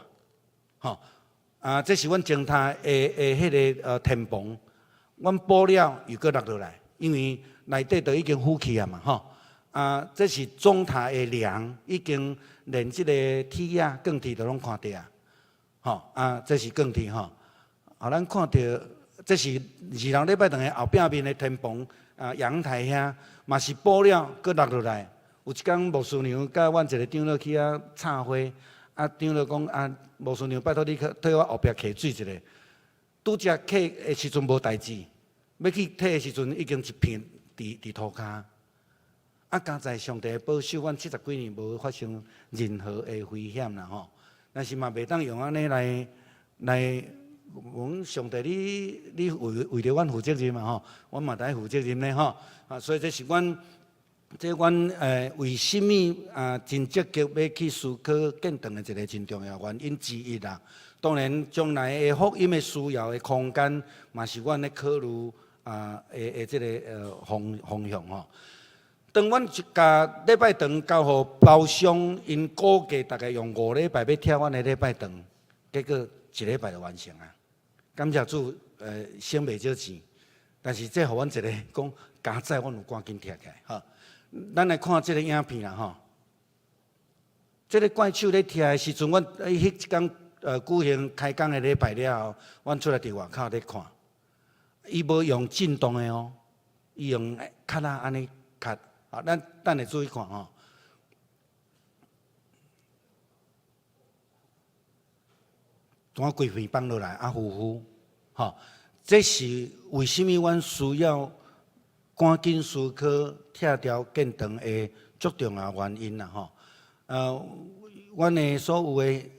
吼。啊，這是阮前塔的的彼个天棚，阮補了又閣落落來，因為內底都已經腐去啊嘛，吼。啊，這是總塔的梁，已經連這个鐵仔鋼鐵都攏看著啊，吼。啊，這是鋼鐵吼。予咱看著，這是二樓禮拜堂的後壁面的天棚啊，陽台遐嘛是補了，閣落落來。有一工牧師娘佮阮一个長老去遐插花，啊，長老講啊，牧師娘拜託你去替我後壁客水一下。拄才客的時陣無代誌，欲去提的時陣已經一片佇佇塗跤。啊，佳哉上帝的保守，阮七十幾年無發生任何的危險啦吼。但是嘛，袂當用按呢來來。講上帝你，你為為著阮負責任嘛吼，阮嘛得負責任咧吼。啊，所以這是阮，這阮為啥物啊真積極欲去思考建堂的一个真重要原因之一啦。當然，將來的福音的需要的空間，嘛是阮咧考慮啊的的這个方方向吼。當阮一共禮拜堂交予包商，𪜶估計大概用五禮拜欲拆阮的禮拜堂，結果一禮拜就完成啊！感謝主，省袂少錢，但是這予阮一个講佳哉，阮有趕緊拆起來吼。咱來看這个影片啦吼。這个怪手咧拆的時陣，阮彼一工舉行開工的禮拜了後，阮出來佇外口咧看，伊無用震動的哦，伊用卡仔按呢卡。啊，咱等下注意看吼。怎規片放落來啊，呼呼，吼！這是為啥物阮需要趕緊思考拆掉建堂的足重要原因啦，吼！阮的所有的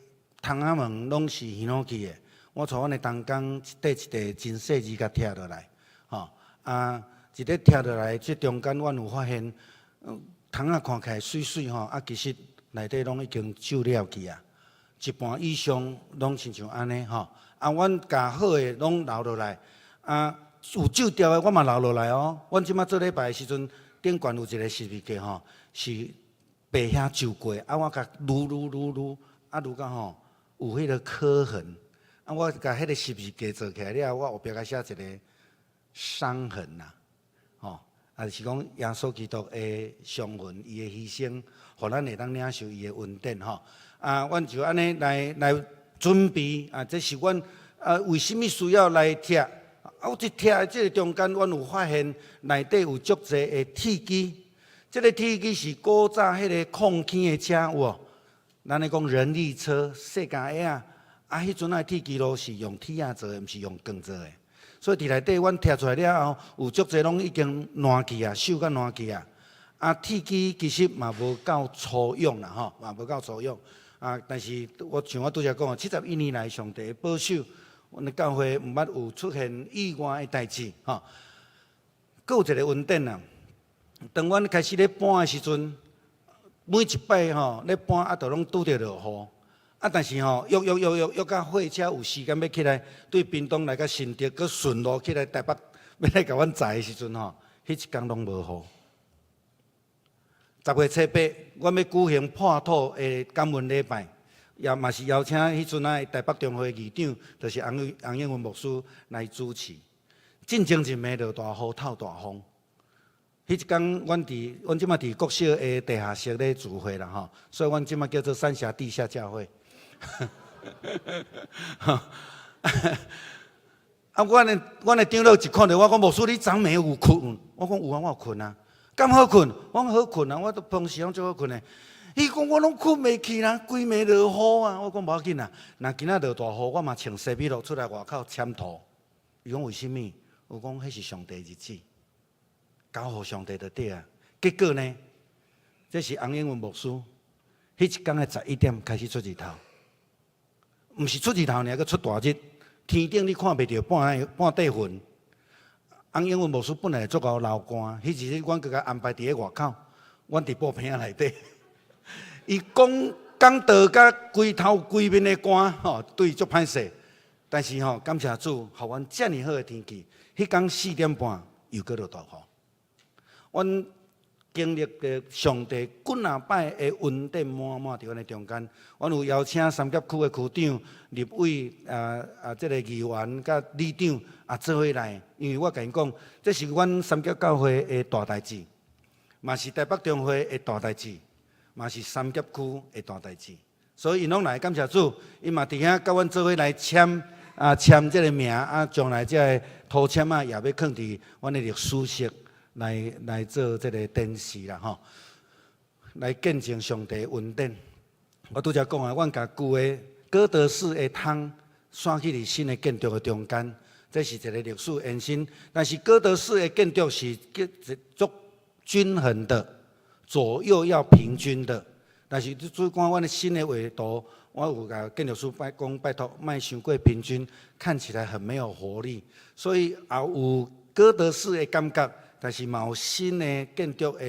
窗仔門攏是ヒノキ的，我帶阮的同工一塊一塊真細緻共拆落來，吼！啊，一咧拆落來，這中間阮有發現，窗仔看起來媠媠吼，啊，其實內底攏已經鏽了去啊。一半以上攏親像按呢吼，啊，阮共好的攏留落來，啊，有蛀掉的我嘛留落來哦。阮這擺做禮拜的時陣，頂懸有一个十字架吼，是白遐蛀過，啊，我共擼擼擼擼，啊，擼到吼有彼个刻痕，啊，我共彼个十字架做起來了，我後壁共寫一个傷痕啦，吼，啊是講耶穌基督的傷痕，伊的犧牲，予咱會當領受伊的恩典吼。啊，阮就按呢來來準備啊，這是阮啊為啥物需要來拆？啊，我這拆的這个中間，阮有發現內底有足濟的鐵枝，這个鐵枝是古早彼个礦坑的車有無？咱咧講人力車、細家仔啊，啊，彼陣仔鐵枝路是用鐵仔做的，毋是用鋼做的。所以佇內底，阮拆出來了後，有足濟攏已經爛去啊，鏽甲爛去啊。啊，鐵枝其實嘛無夠粗勇啦，吼，嘛無夠粗勇。啊！但是我像我拄才講的，71年來上帝的保守，阮的教會毋捌有出現意外的代誌，吼。閣有一个恩典啊！當阮開始咧搬的時陣，每一擺吼咧搬啊，都攏拄著落雨。啊，但是吼，約約約約約到貨車有時間欲起來，對屏東來到新竹，閣順路起來台北，欲來共阮載的時陣吼，彼一工攏無雨。10月七八，阮欲舉行破土的感恩禮拜，也嘛是邀請彼陣仔台北中會議長，就是洪洪英文牧師來主持。進前一暝落大雨，透大風。彼一工，阮佇阮這馬佇國小的地下室咧聚會啦吼，所以阮這馬叫做三峽地下教會。啊，啊，阮的長老一看著我講，牧師你昨暝有睏？我講有啊，我有睏啊。敢好睏？我講好睏啊，我都平時攏足好睏的。伊講我攏睏袂去啦，規暝落雨啊。我講無要緊啦，若今仔落大雨，我嘛穿西美褲出來外口簽圖。伊講為啥物？我講彼是上帝日子，交予上帝就對啊。結果呢，這是洪英文牧師，彼一工的11點開始出日頭，毋是出日頭爾，閣出大日。天頂你看袂著半塊雲。洪英文牧師本來足𠢕流汗，彼一日阮閣共安排佇咧外口，阮佇布棚仔內底。伊講講道甲規頭規面的汗，吼，對伊足歹勢。但是吼，感謝主，予阮遮爾好的天氣。彼工4點半又閣落大雨。阮經歷著上帝幾若擺的恩典滿滿佇阮的中間。阮有邀請三峽區的區長、立委啊，這個議員佮里長啊做伙來，因為我共𪜶講，這是阮三峽教會的大代誌，嘛是台北中會的大代誌，嘛是三峽區的大代誌。所以𪜶攏來感謝主，𪜶嘛佇遐佮阮做伙來簽啊簽這個名啊，將來這個圖簽啊也欲囥佇阮的歷史室來做這個展示啦吼，來見證上帝恩典。我拄才講啊，阮共舊的哥德式的窗徙去佇新的建築的中間，這是一個歷史延伸。但是哥德式的建築是足均衡的，左右要平均的。但是你注看阮的新的畫圖，我有共建築師拜講拜託，莫傷過平均，看起來很沒有活力。所以也有哥德式的感覺，但是嘛有新的建築的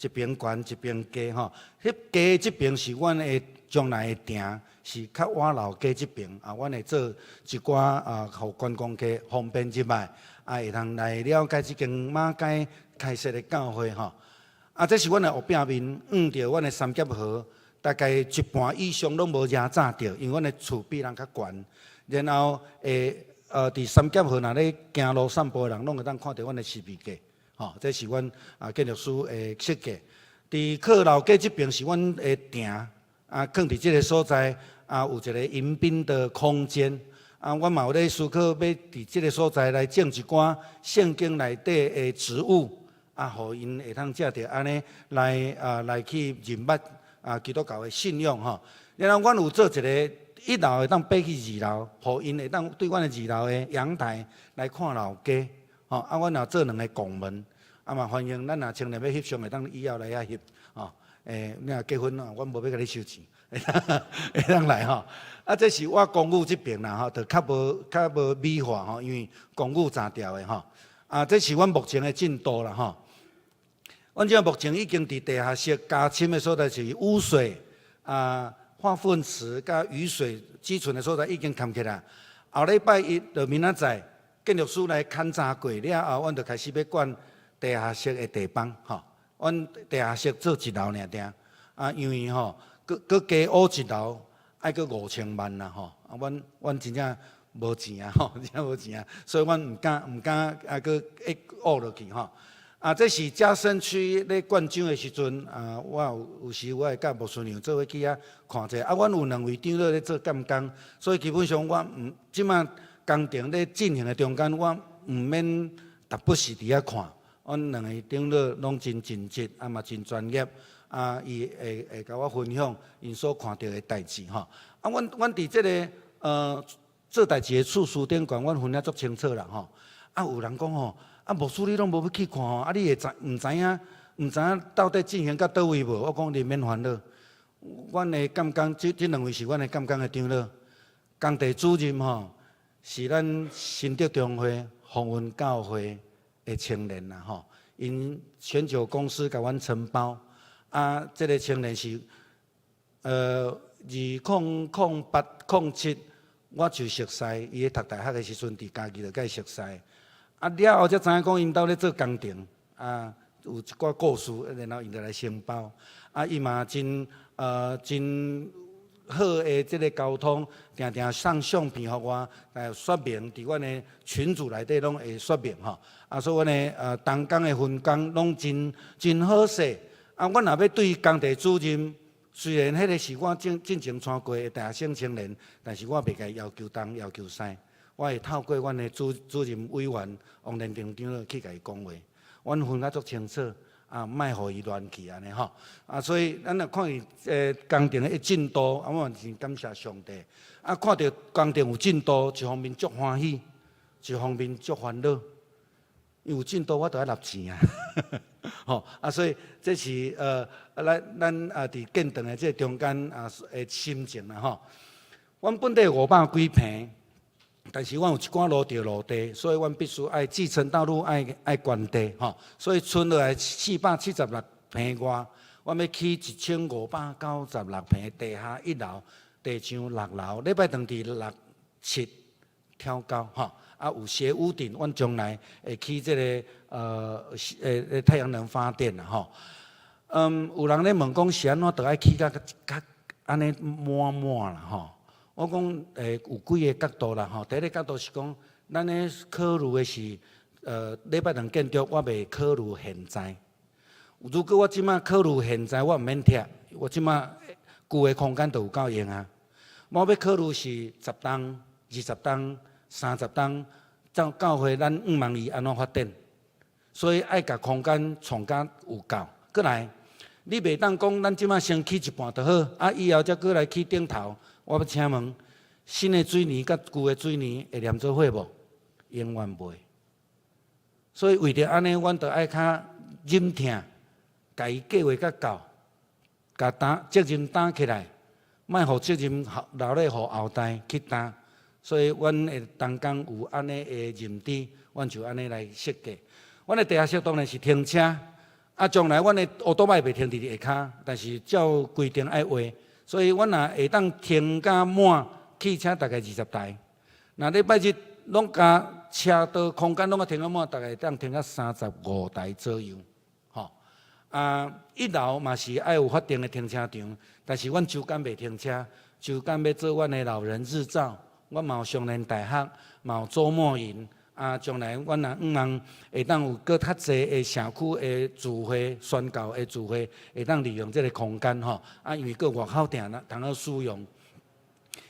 一邊懸一邊低吼。彼低這邊是阮的將來的埕，是較倚老街這邊啊，阮會做一寡啊，予觀光客方便入來，啊，會通來了解這間馬偕開設的教會吼。啊，這是阮的後壁面，向著阮的三峽河，大概一半以上攏無遮炸著，因為阮的厝比人較懸。然後會佇三峽河若咧行路散步的人，攏會當看著阮的十字架，吼，這是阮啊建築師的設計。佇靠老街這邊是阮的埕，啊，囥佇這個所在，啊，有一個迎賓的空間。啊，阮嘛有咧思考，欲佇這個所在來種一寡聖經內底的植物。啊，予𪜶會通藉著按呢來啊來去認捌啊基督教的信仰吼。然後阮有做一個一樓會當爬去二樓，予𪜶會當對阮的二樓的陽台來看老街吼。啊，阮也做兩個拱門，啊嘛歡迎咱若青年欲翕相會當以後來遐翕吼。你若結婚啊，阮無欲共你收錢，會當來吼。啊，這是我公寓這邊啦吼，就較無美化吼，因為公寓雜調的吼。啊，這是阮目前的進度啦吼。阮這目前已經佇地下室加深的所在是污水啊、化糞池佮雨水積存的所在已經崁起來。後禮拜一就明仔載，建築師來勘察過了後，阮就開始欲灌地下室的地板吼。阮地下室做一樓爾爾，啊，因為吼，閣加挖一樓愛閣5000萬啦吼。啊，阮真正無錢啊吼，真正無錢啊，所以阮毋敢啊閣挖落去吼。啊，這是嘉生區咧灌漿的時陣，啊，我有時我會佮牧師娘做伙去遐看者。啊，阮有兩位長老咧做監工，所以基本上我毋這馬工程咧進行的中間，我毋免逐不時佇遐看。阮兩个長老攏真盡職，啊嘛真專業，啊，伊會共我分享𪜶所看著的代誌吼。啊，阮佇這个做代誌的次序頂懸，阮分得足清楚啦吼。啊，有人講吼，啊，牧師你攏無欲去看吼，啊，你會知毋知影？毋知影到底進行到佗位無？我講你免煩惱，阮的監工，這兩位是阮的監工的長老，工地主任吼是咱新竹中會鴻雲教會的青年啦吼，𪜶全球公司共阮承包，啊，這个青年是2008、07，我就熟似，伊咧讀大學的時陣，佇嘉義就共伊熟似。啊，了後才知影講，𪜶兜咧做工程，啊，有一寡故事，然後𪜶就來承包。啊，伊嘛真好的這个溝通，定定送相片予我，來說明佇阮的群組內底攏會說明吼。啊，所以阮的同工的分工攏真好勢。啊，阮若欲對工地主任，雖然彼个是我進前帶過的大學生青年，但是我袂共伊要求東要求西。我會透過阮的主任委員王連長長老去共伊講話，阮分甲足清楚，啊，莫予伊亂去按呢吼。啊，所以咱若看伊工程的進度，啊，我嘛真感謝上帝。啊，看著工程有進度，一方面足歡喜，一方面足煩惱。因為有進度，我著愛納錢啊。吼啊，所以這是咱啊佇建堂的這中間啊的心情啦吼。阮本底500幾坪，但是阮有一寡路著路地，所以阮必須愛繼承道路愛關地吼。所以賰落來476坪外，阮欲起1596坪地下一樓、地上六樓。禮拜堂佇六七挑高吼。啊，有斜屋頂，阮將來會起這个太陽能發電啦吼。嗯，有人咧問講是按怎著愛起較較按呢滿滿啦吼。我講有幾个角度啦吼。第一个角度是講，咱咧考慮的是禮拜堂建築，我袂考慮現在。如果我這馬考慮現在，我毋免拆，我這馬舊的空間就有夠用啊。我欲考慮是10冬、20冬、30冬，教教會咱向望伊按怎發展，所以愛共空間創甲有夠。閣來，你袂當講咱這馬先起一半就好，啊以後才閣來起頂頭。我欲請問，新的水泥佮舊的水泥會連做伙無？永遠袂。所以為著按呢，阮著愛較忍疼，共伊計劃較夠，共擔責任擔起來，莫予責任留咧予後代去擔。所以，阮的同工有按呢的認知，阮就按呢來設計。阮的地下室當然是停車，啊，將來阮的烏多擺袂停佇下跤，但是照規定愛畫，所以阮若會當停甲滿汽車大概20台。若禮拜日攏共車道空間攏共停甲滿，大概會當停甲35台左右。吼，啊，一樓嘛是愛有法定的停車場，但是阮週間袂停車，週間欲做阮的老人日照。阮嘛有少年大學，嘛有周末營，啊，將來阮若向望會當有閣較濟的社區的聚會、宣教的聚會，會當利用這个空間吼。啊，因為閣外口埕啦，通好使用。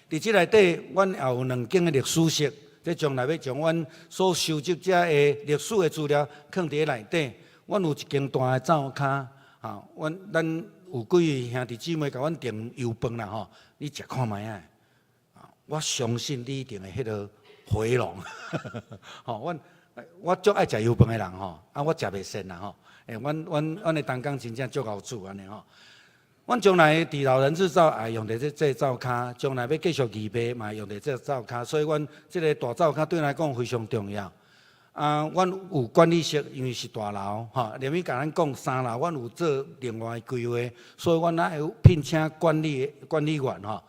佇這內底，阮也有兩間的歷史室，這將來欲將阮所收集遮的歷史的資料囥佇咧內底。阮有一間大的灶跤，哈，阮有幾位兄弟姊妹共阮訂油飯啦吼，你食看覓仔。我相信你一定會彼个回籠，吼！阮我足愛食油飯的人吼，啊，我食袂跣啦吼。欸，阮的同工真正足𠢕煮按呢吼。阮將來佇老人日照也用著這灶跤，將來欲繼續預備嘛用著這灶跤，所以阮這个大灶跤對咱來講非常重要。啊，阮有管理室，因為是大樓，吼，連伊共咱講三樓，阮有做另外規劃，所以阮愛聘請管理員吼。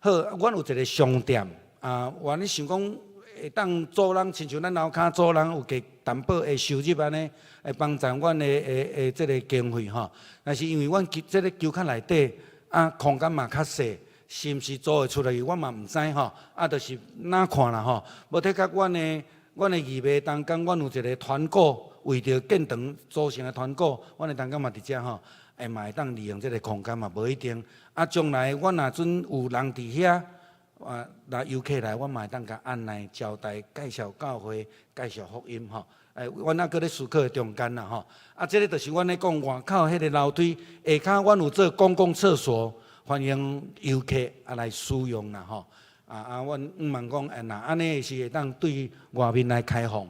好，阮有一个商店，啊，原咧想講會當租人，親像咱樓跤租人有加淡薄的收入按呢，會幫助阮的這个經費吼。但是因為阮這个丘較內底，啊，空間嘛較細，是毋是租會出來，我嘛毋知吼。啊，就是哪看啦吼，無體甲阮的預備同工，阮有一个團購，為著建堂組成的團購，阮的同工嘛佇遮吼。會嘛會當利用這个空間嘛，無一定。啊，將來阮若準有人佇遐，啊，若遊客來，阮嘛會當共按捺招待、介紹教會、介紹福音吼。欸，阮猶閣咧思考的中間啦吼。啊，這个就是阮咧講外口彼个樓梯下跤，阮有做公共廁所，歡迎遊客啊來使用啦吼。啊，阮向望講，欸，若按呢是會當對外面來開放。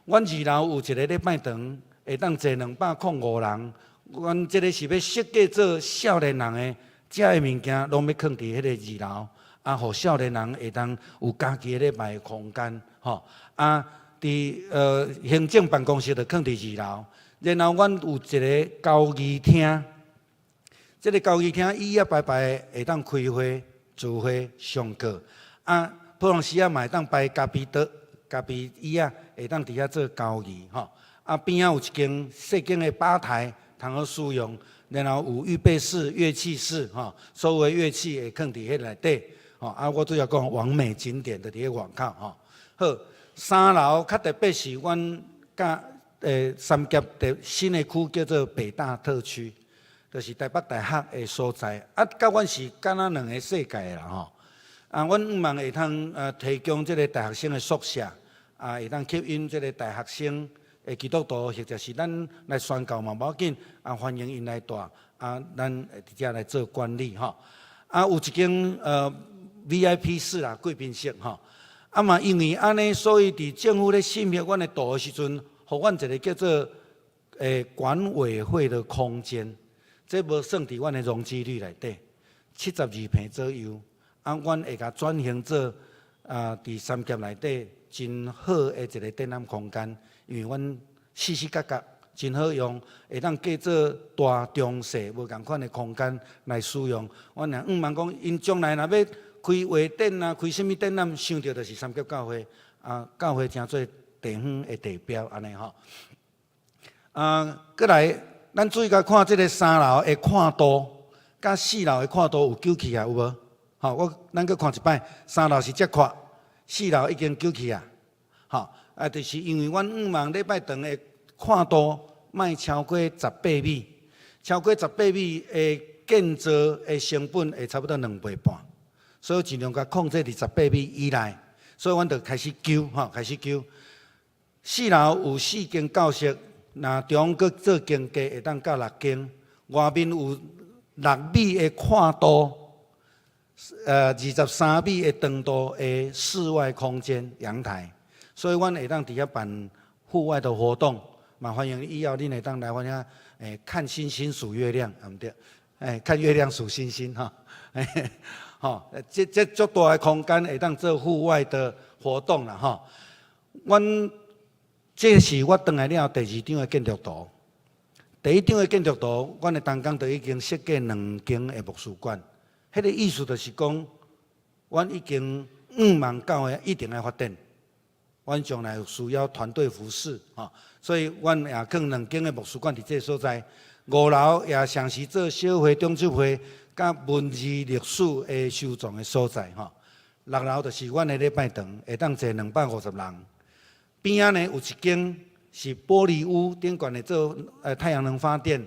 阮二樓有一个禮拜堂，會當坐205人。阮這个是欲設計做少年人的，遮的物件攏欲囥佇彼个二樓，啊，予少年人會當有家己的禮拜空間，吼。啊，佇行政辦公室就囥佇二樓，然後阮有一个交誼廳，這个交誼廳椅仔排排會當開會、聚會、上課。啊，普通時仔嘛會當擺咖啡桌、咖啡椅仔，會當佇遐做交誼，吼。啊，邊仔有一間細間的吧台。通好使用，然後有預備室、樂器室，吼，所有樂器會囥佇彼內底，吼。啊，我拄才講網美景點就佇咧外口，吼。好，三樓較特別是阮佮三峽的新的區叫做北大特區，就是台北大學的所在。啊，佮阮是敢若兩个世界啦，吼。啊，阮向望會通提供這个大學生的宿舍，啊，會當吸引這个大學生的基督徒，或者是咱來宣教嘛，無要緊，啊，歡迎𪜶來住，啊，咱會佇遮來做管理吼。啊，有一間VIP 室啦，貴賓室吼。啊嘛，因為按呢，所以佇政府咧審核阮的圖的時陣，予阮一个叫做管委會的空間，這無算佇阮的容積率內底，72坪左右。啊，阮會共轉型做啊，佇三峽內底真好的一个展覽空間，因為阮四四角角真好用，會當計做大、中、細無仝款的空間來使用。阮也向望講，𪜶將來若欲開畫展啊，開啥物展覽，想著就是三峽教會啊，教會成做地方的地標按呢吼。啊，閣來，咱注意共看這个三樓的闊度，佮四樓的闊度有糾起來有無？吼，咱閣看一擺，三樓是遮闊，四樓已經糾起啊。吼，啊，就是因為阮向望禮拜堂的闊度莫超過十八米，超過十八米的建造的成本會差不多兩倍半，所以盡量共控制佇十八米以內。所以阮就開始糾，吼，開始糾。四樓有四間教室，若中閣做間隔會當到六間，外面有6米的闊度。23米的長度的室外空間陽台，所以阮會當佇遐辦戶外的活動，嘛歡迎以後恁會當來阮遐，看星星數月亮，毋對，看月亮數星星哈，吼，這足大的空間會當做戶外的活動啦，吼。阮這是我轉來了後第二張的建築圖，第一張的建築圖，阮的同工就已經設計兩間的牧師館。彼个意思就是講，阮已經向望教會一定愛發展，阮將來有需要團隊服侍，吼，所以阮也囥兩間的牧師館佇這个所在。五樓也同時做小會、長執會、佮文字歷史的收藏的所在，吼。六樓就是阮的禮拜堂，會當坐250人。邊仔呢有一間是玻璃屋，頂懸會做太陽能發電。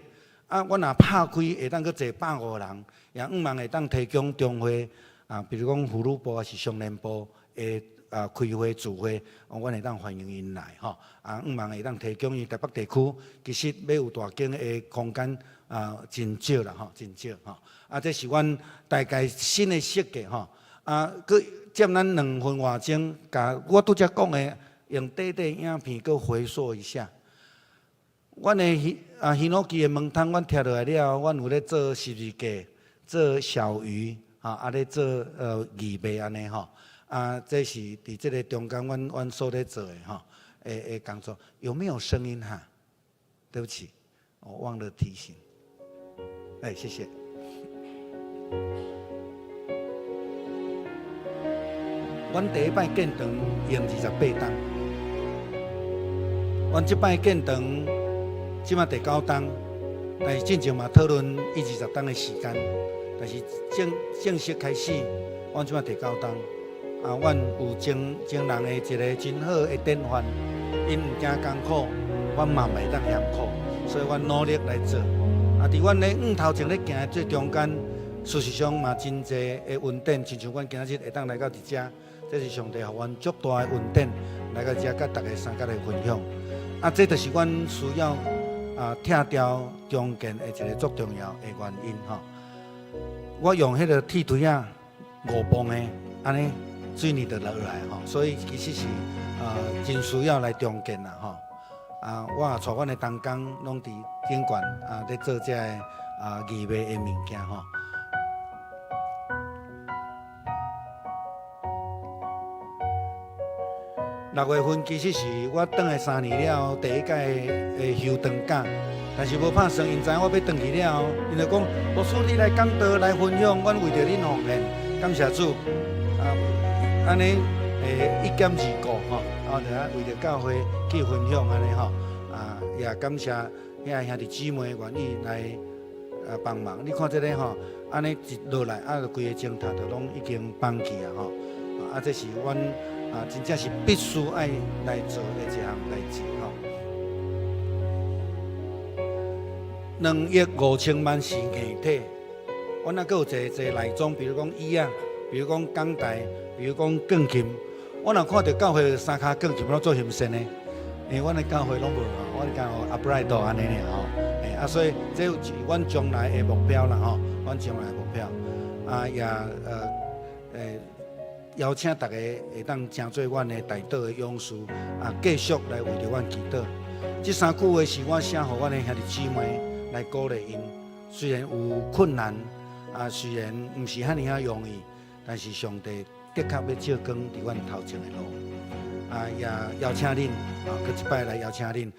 啊，阮若拍開會當閣坐150人，也向望會當提供中會啊，比如講婦女部抑是少年部的啊開會聚會，阮會當歡迎𪜶來吼。啊，向望會當提供伊台北地區，其實欲有大間的空間啊，真少啦吼，真少吼。啊，這是阮大概新的設計吼。啊，閣佔咱兩分外鐘，共我拄才講的，用短短影片閣回溯一下。阮的ヒノキ的門窗，阮拆落來了後，阮有咧做十字架，做小魚，吼，啊咧做義賣按呢吼，啊，這是佇這个中間，阮所咧做的吼，的工作有沒有聲音哈？對不起，我忘了提醒。哎，謝謝。阮第一擺建堂用28冬，阮這擺建堂。這馬第九冬，但是進前嘛討論一二十冬的時間，但是正式開始，阮這馬第九冬，啊，阮有前前人的一个真好的典範，𪜶毋驚艱苦，阮嘛袂當嫌苦，所以阮努力來做。啊，佇阮咧向頭前咧行的這中間，事實上嘛真濟的恩典，親像阮今仔日會當來到佇遮，這是上帝予阮足大的恩典，來到遮佮大家相佮來分享。啊，這就是阮需要啊拆掉重建的一个足重要的原因吼。我用彼个鐵錘仔5磅的，按呢水泥就落來吼，所以其實是啊真需要來重建啦吼。啊，我也帶阮的同工攏佇頂懸啊，咧做這个啊義賣的物件吼。六月份其實是我轉來3年了後第一屆的休長假，但是無拍算，𪜶知影我欲轉去了後，𪜶就講：牧師你來講道來分享，阮為著恁奉獻，感謝主。啊，按呢一兼二顧吼，啊，就啊為著教會去分享按呢吼，啊，也感謝遐兄弟姊妹願意來啊幫忙。你看這个吼，按呢一落來，啊，規个鐘塔就攏已經崩去啊吼，啊，這是阮。啊，真正是必須愛來做的一項代誌吼。2億5千萬是硬體，阮猶閣有濟濟內裝，比如講椅仔，比如講講台，比如講鋼琴。我若看著教會三跤鋼琴攏足欣羨的，因為阮的教會攏無吼，阮教會 upright 按呢爾吼，啊，所以這是阮將來的目標啦吼，阮將來的目標，啊也邀請大家會當成做阮的代禱的勇士，啊，繼續來為著阮祈禱。這三句話是我寫予阮的兄弟姊妹來鼓勵𪜶。雖然有困難，啊，雖然毋是遐爾仔容易，但是上帝的確欲照光佇阮頭前的路。啊，也邀請恁，啊，閣一擺來邀請恁。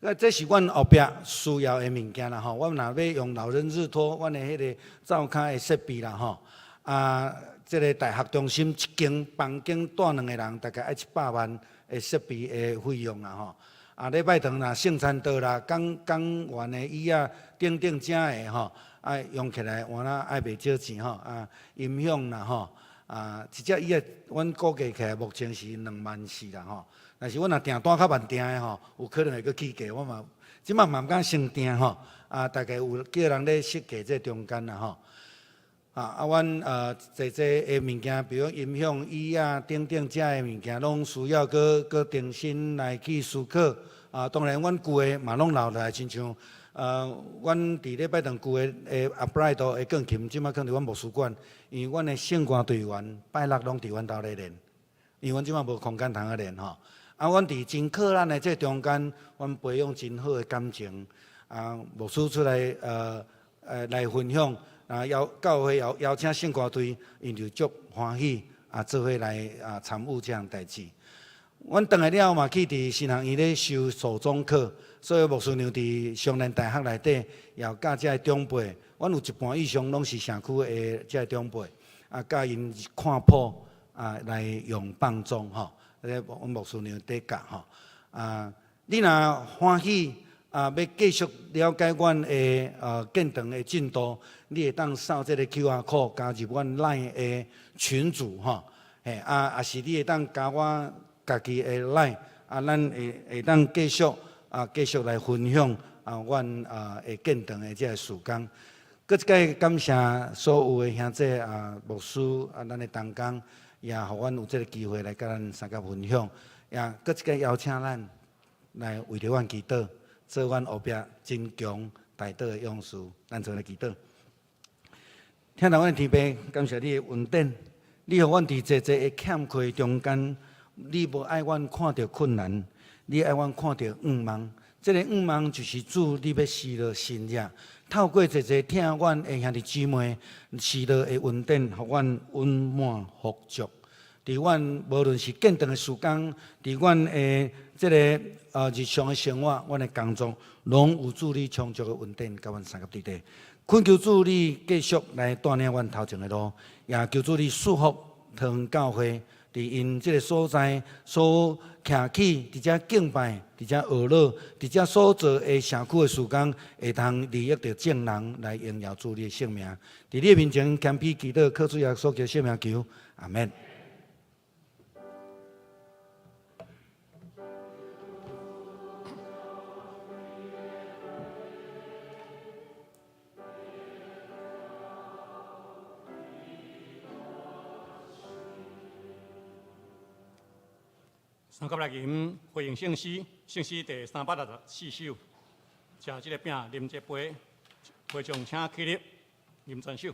啊，這是阮後壁需要的物件啦吼。阮若欲用老人日托，阮的彼个灶跤的設備啦吼。啊，這个大學中心一間房間蹛兩个人，大概愛100萬的設備的費用啦吼。啊，禮拜堂若聖餐桌啦、講講員的椅仔等等遮的吼，愛用起來換哪愛袂少錢吼。啊，音響啦吼，啊，一隻椅仔阮估計起來目前是2萬4啦吼。但是阮若訂單較慢訂的吼，有可能會閣起價，我嘛這擺嘛毋敢先訂吼。啊，大概有叫人咧設計這中間啦吼。啊，阮濟濟的物件，比如音響、椅仔等等遮的物件，攏需要閣閣重新來去思考。啊，當然，阮舊的嘛攏留落來，親像阮佇禮拜堂舊的的 upright 的鋼琴，這擺囥佇阮牧師館，因為阮的聖歌隊員拜六攏佇阮兜咧練，因為阮這擺無空間通好練吼。啊，阮佇真困難的這中間，阮培養真好的感情。啊，牧師出來來分享。啊，邀教會邀邀請聖歌隊，𪜶就足歡喜啊，做伙來啊參與這項代誌。阮轉來了嘛，去佇神學院咧修初中課，所以牧師娘佇湘南大學內底也有教這个長輩。阮有一半以上攏是社區的這个長輩，啊，教𪜶看譜啊，來用放縱吼，咧阮牧師娘佇教吼。啊，你若歡喜啊，欲繼續了解阮的建堂的進度，你會當掃這個 QR code 加入阮 LINE 的群組吼，嘿啊，抑是你會當加我家己的 LINE，啊，咱會會當繼續啊，繼續來分享啊，阮啊會建堂的這个事工。閣一擺感謝所有的兄弟啊、牧師啊，咱的同工，也予阮有這个機會來佮咱相共分享，也閣一擺邀請咱來為著阮祈禱，做阮後壁真強代禱的勇士，咱做來祈禱。疼愛阮的天父，感謝你的恩典，你予阮佇濟濟的欠缺中間，你無愛阮看著困難，你愛阮看著向望。這个向望就是主，你欲施落神蹟，透過濟濟疼阮的兄弟姊妹，施落的恩典，予阮溫滿富足。佇阮無論是建堂的時間，佇阮的這个日常的生活，阮的工作，攏有主你充足的恩典，佮阮相佮佇咧。懇求主你繼續來帶領阮頭前的路，也求主你賜福桃園教會，佇𪜶這个所在所徛起，佇遮敬拜，佇遮學樂，佇遮所做的社區的事工，會通利益著眾人來榮耀主你的聖名。佇你的面前謙卑祈禱，靠主耶穌基督聖名求，阿門。三級來吟回應聖詩，聖詩第364首，食這个餅，啉這杯，會眾請起立，吟全首。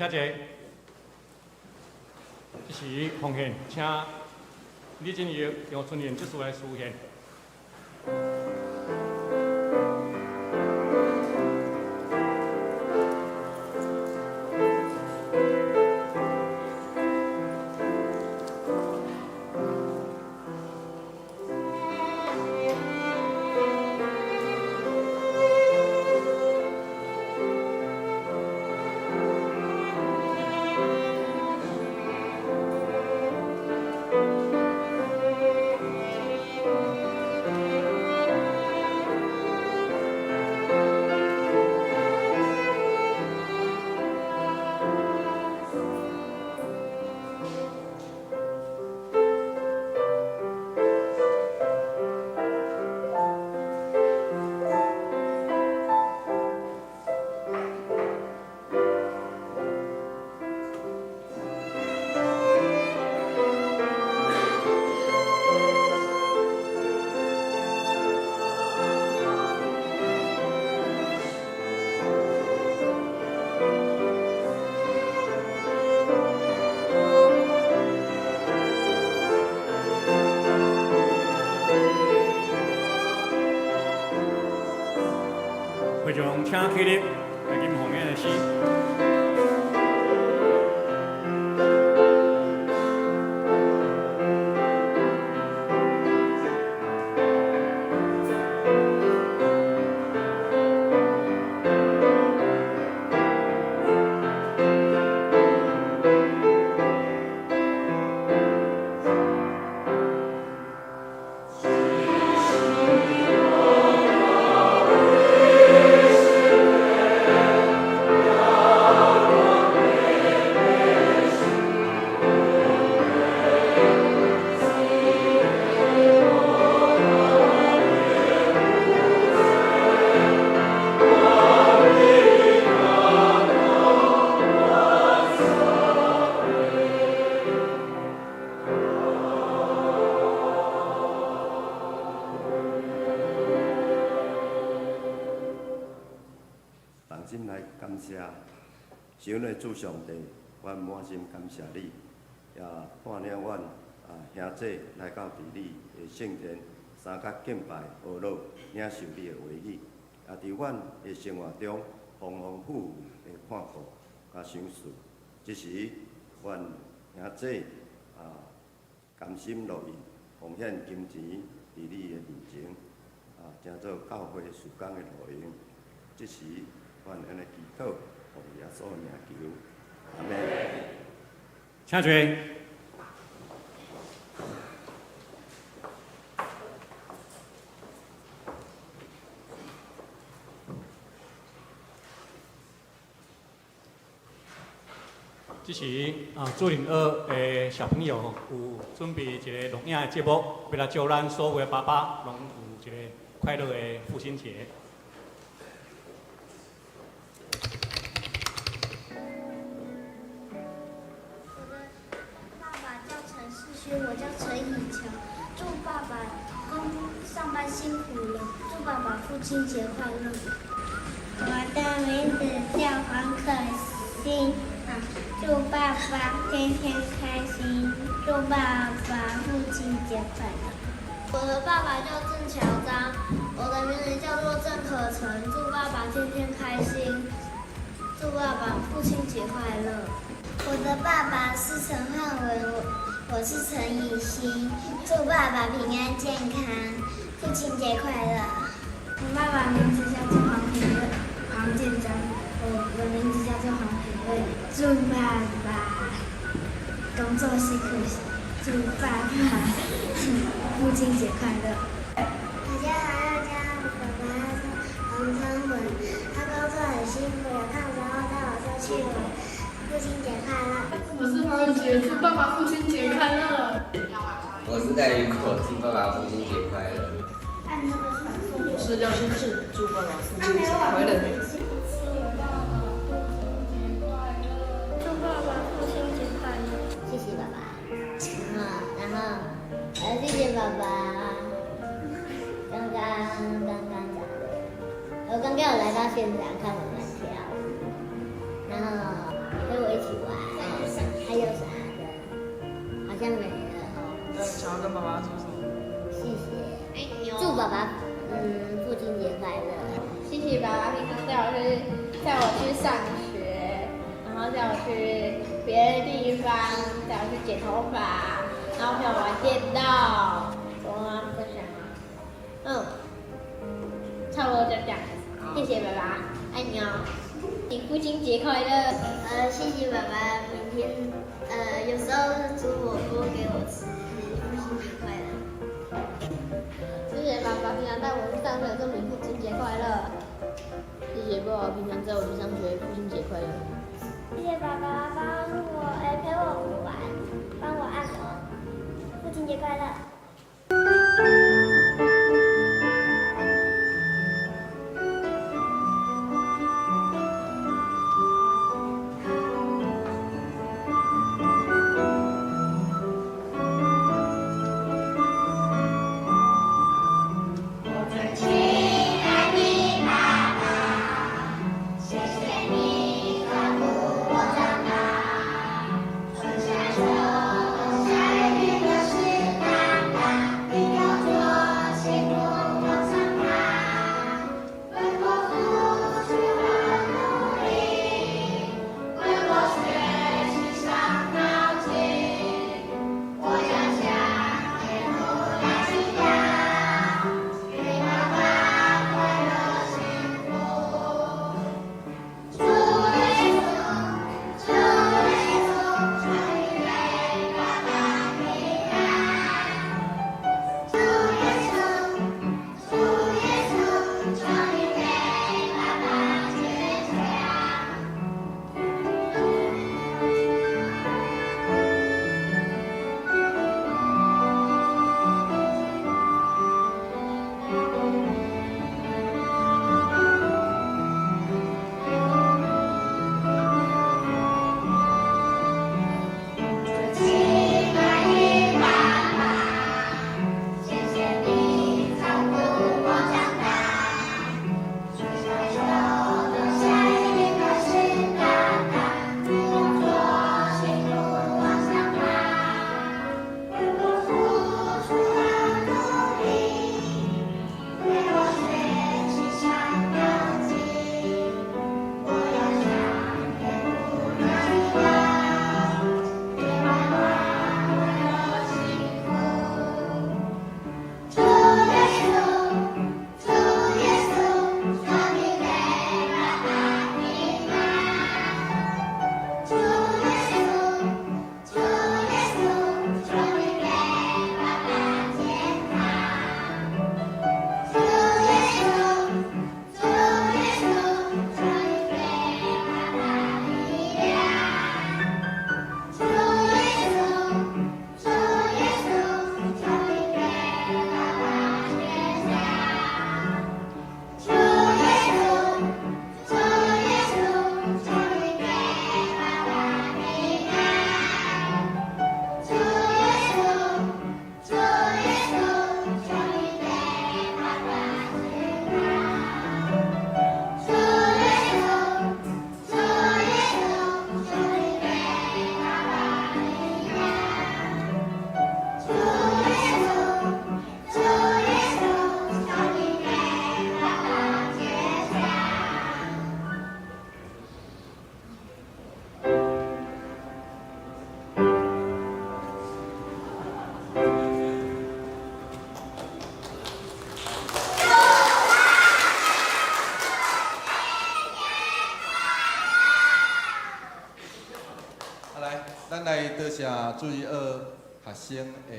請坐。這時奉獻，請李振業、楊春燕執事來司獻。會長請起立，來金奉獻的詩。同心來感謝，神的主上帝，阮滿心感謝你，也帶領阮兄姊來到佇你的聖殿，相佮敬拜阿樂，領受你的話語，也佇阮的生活中豐豐富富的看顧佮賞賜。這時，阮兄姊甘心樂意奉獻金錢佇你的面前，成做教會事工的路用。這時，阮按呢祈禱，奉耶穌名求，阿們。請坐。這時主任學的小朋友有準備一个錄影的節目，欲來祝咱所有的爸爸攏有一个快樂的父親節。我的爸爸叫陳世勳，我叫陳以喬，祝爸爸工上班辛苦了，祝爸爸父親節快樂。我的名字叫黃可欣，祝爸爸天天開心，祝爸爸父親節快樂。我的爸爸叫鄭喬章，我的名字叫做鄭可成，祝爸爸天天開心，祝爸爸父親節快樂。我的爸爸是陳漢文，我是陳以欣，祝爸爸平安健康，父親節快樂。我爸爸名字叫做黃品瑞，黃建章，我的名字叫做黃品瑞，祝爸爸工作辛苦，祝爸爸父親節快樂。我叫黃耀江，爸爸是黃昌文，他工作很辛苦，有空時候帶我出去玩，父親節快樂。我是黃宇杰，祝爸爸父親節快樂。我是戴宇果，祝爸爸父親節快樂。我是廖新志，祝爸爸父親節快樂。祝爸爸父親節快樂。謝謝爸爸，然後謝謝爸爸。剛剛講的，我剛剛有來到現場看我們跳舞，然後陪我一起像沒了。那想要跟爸爸說什麼？謝謝。祝爸爸父親節快樂。謝謝爸爸平常帶我去上學，然後帶我去別的地方，帶我去剪頭髮，然後陪我玩電動。我媽不想啊。差不多就這樣。謝謝爸爸，愛你哦。你父親節快樂。謝謝爸爸，每天有時候煮火鍋給我吃，父親節快樂。謝謝爸爸平常帶我去上學，祝你父親節快樂。謝謝爸爸平常載我去上學，父親節快樂。謝謝爸爸幫我陪我玩，幫我按摩，父親節快樂。咱來多謝主日學學生的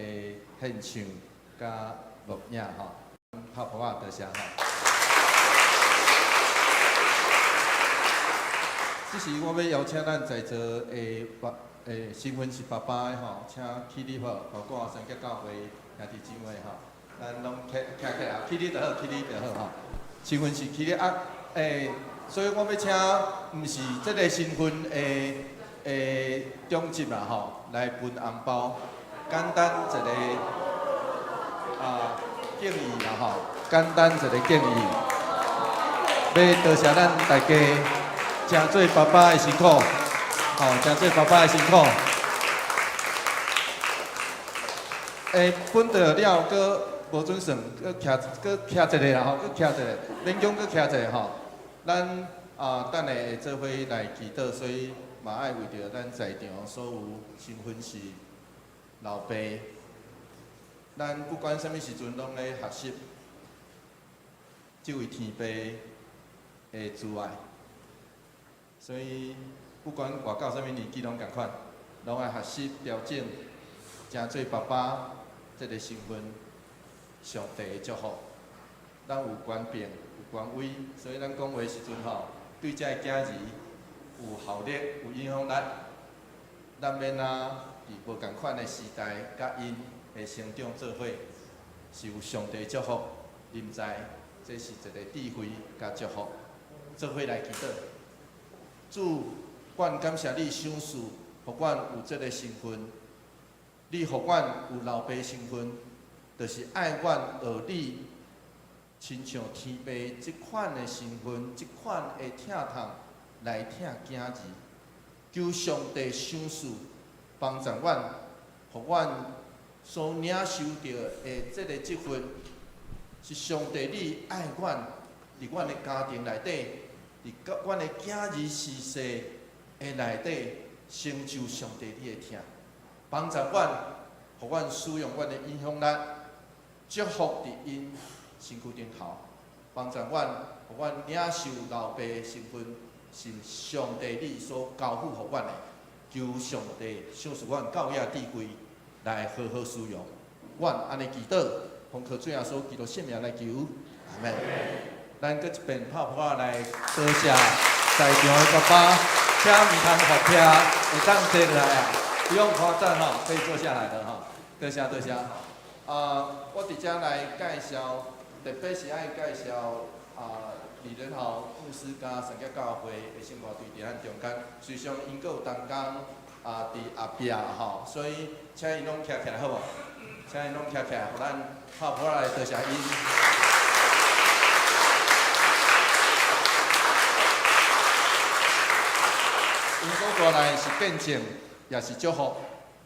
獻唱佮錄影吼，拍噗仔多謝吼。這時我欲邀請咱在座的爸身份是爸爸的吼，請起立好，包括三峽教會兄弟姊妹吼，咱攏徛徛起來，起立就好，起立就好吼。身份是起立啊，所以我欲請毋是這个身份的長執啦吼，來分紅包，簡單一个敬意啦吼，簡單一个敬意，欲多謝咱大家誠做爸爸的辛苦，吼，誠做爸爸的辛苦。欸，分著了，閣無準算，閣徛，閣徛一下啦吼，閣徛一下，勉強閣徛一下吼。咱啊，等下會做伙來祈禱，所以嘛愛為著咱在場所有身份是老爸，咱不管啥物時陣，攏咧學習這位天父的慈愛。所以不管活到啥物年紀，攏仝款，攏愛學習調整，成做爸爸這个身份，上帝的祝福。咱有權柄，有權威，所以咱講話時陣吼，對這个囝兒有效力、有影響力。咱免啊，佇無仝款的時代，佮𪜶的成長做伙，是有上帝祝福臨在，這是一個智慧佮祝福。做伙來祈禱，主，阮感謝你賞賜，予阮有這个身份，你予阮有老爸身份，就是愛阮學你，親像天父這款的身份，這款的疼痛來疼囝兒。求上帝賞賜幫助阮，予阮所領受著的這個職分，是上帝你愛阮，佇阮的家庭內底，佇阮的囝兒時勢的內底，成就上帝你的疼，幫助阮，予阮使用阮的影響力，祝福佇𪜶身軀頂頭，幫助阮，予阮領受老爸的身份，是上帝你所交付予阮的，求上帝賞賜阮教養智慧，來好好使用。阮按呢祈禱，奉靠主耶穌基督聖名來求，阿們。咱閣一遍拍噗仔來多謝在場的爸爸，請毋通服徛，會當坐落來啊，不用誇讚吼，可以坐下來的吼，多謝多謝。啊，我佇遮來介紹，特別是愛介紹啊。李仁豪牧師佮三峽教會的聖歌隊佇咱中間，隨上𪜶閣有同工啊佇後壁吼，所以請𪜶攏徛起來好無？請𪜶攏徛起來，予咱拍噗仔來多謝𪜶。𪜶所帶來是見證，也是祝福，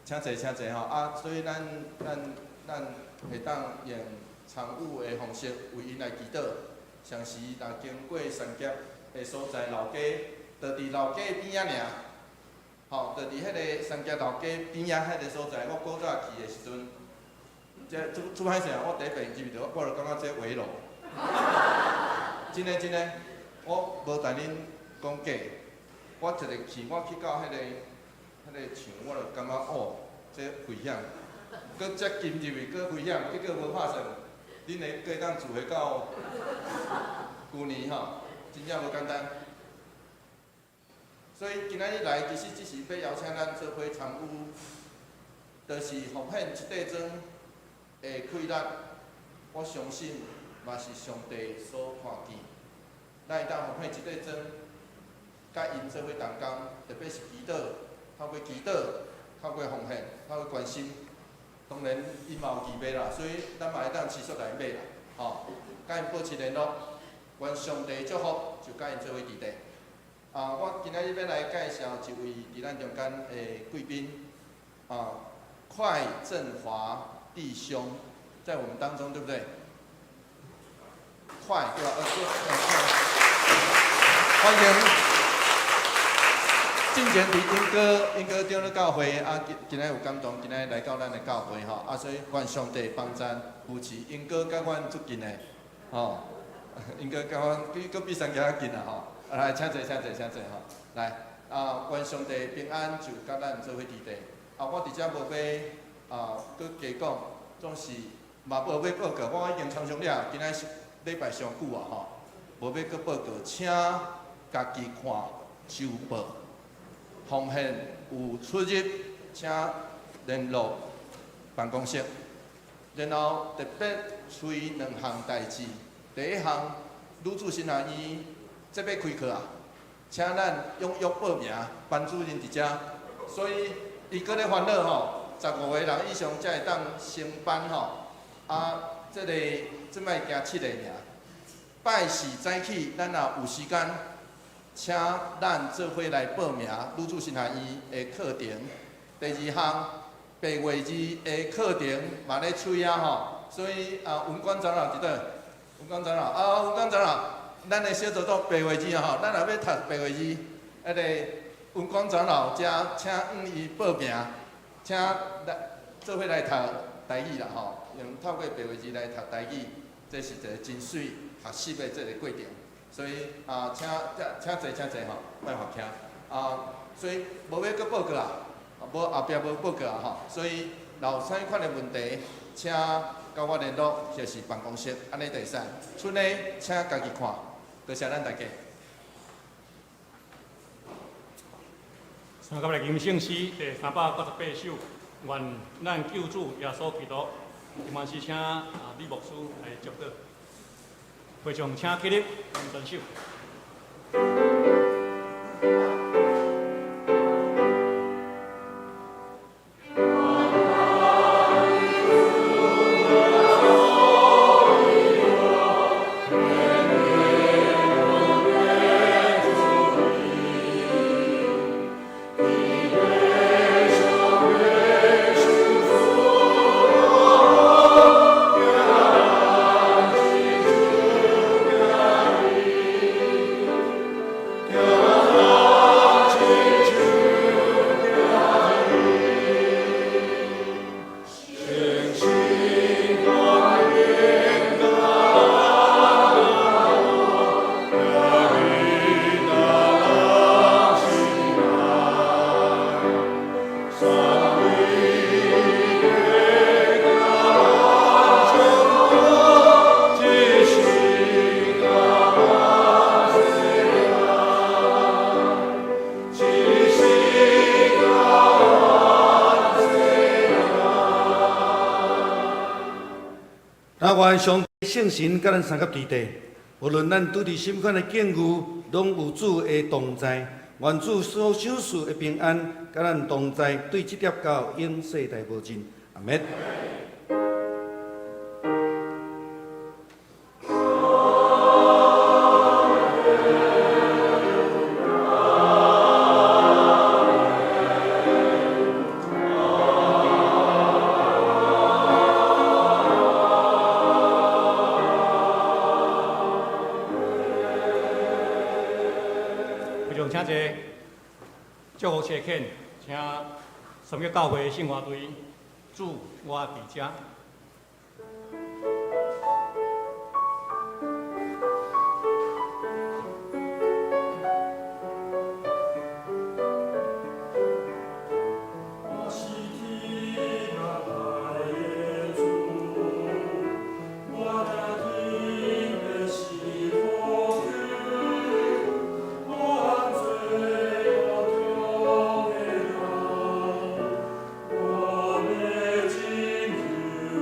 請坐，請坐吼啊！所以咱咱咱會當用參與的方式為𪜶來祈禱。常時若經過三峽的所在老街，就佇老街邊仔爾，吼，就佇彼个三峽老街邊仔彼个所在。我古早去的時陣，這足足歹勢啊！我第一遍入去，我就感覺這圍路。真的真的，我無共恁講假。我一个去，我去到彼个牆，我就感覺哦，這危險。閣遮近入去，閣危險，結果無拍算。恁會閣會當住會到舊年吼，真正無簡單。所以今仔日來，其實只是欲邀請咱做伙參與，就是奉獻一塊磚的氣力。我相信嘛是上帝所看見。咱會當奉獻一塊磚，佮𪜶做伙同工，特別是祈禱，透過祈禱，透過奉獻，透過關心。當然，𪜶嘛有預備啦，所以咱嘛會當持續來買啦，吼，佮𪜶保持聯絡，願上帝祝福，就佮𪜶做伙佇底。啊，我今仔日欲來介紹一位佇咱中間的貴賓，啊，快振華弟兄在我們當中，對不對？快對吧？歡迎。進前佇英歌英歌長老教會啊，今今仔有感動，今仔來到咱的教會吼啊，所以願上帝幫贊扶持英歌佮阮足近的吼，英歌佮阮比閣比三峽較近啦吼。來，請坐，請坐，請坐吼。來，啊，願上帝平安就佮咱做伙佇底。啊，我佇遮無欲啊，閣加講，總是嘛無欲報告，我已經參詳了，今仔是禮拜上久啊吼，無欲閣報告，請家己看週報。奉獻有出入，請聯絡辦公室。然後特別催兩項代誌，第一項女子神學院這欲開課啊，請咱踴躍報名，班主任佇遮，所以伊閣咧煩惱吼，15個人以上才會當升班吼。啊，這个這擺驚七個爾。拜四早起，咱若有時間。請咱做伙來報名女子神學院的課程。第二項，白話字的課程嘛咧催啊吼，所以啊，文官長老佇佗？文官長老啊，文官長老，咱的小組長白話字啊吼，咱若欲讀白話字，彼个文官長老遮請向伊報名，請來做伙來讀台語啦吼，用透過白話字來讀台語，這是一個真媠學習的這個過程。所以啊，請請坐請坐吼，莫發徛啊。所以無欲閣報告啊，無後壁無報告啊吼。所以若有啥物款的問題，請佮我聯絡，或是辦公室，按呢就會使。剩的請家己看，多謝咱大家。三甲來吟聖詩第398首，願咱救主耶穌基督，今晚是請啊李牧師來祝禱。會眾請起立，遵守。那願上帝聖神佮咱相佮佇地，無論咱拄佇啥物款的境遇，攏有主的同在。願主所賞賜的平安，佮咱同在，對這粒到永世代無盡。阿們。會眾請坐，祝福車遣，請三個教會聖樂隊，主我佇遮。我是天阿來的主，我聽天的是呼求，我做路中的人，我欲拯救。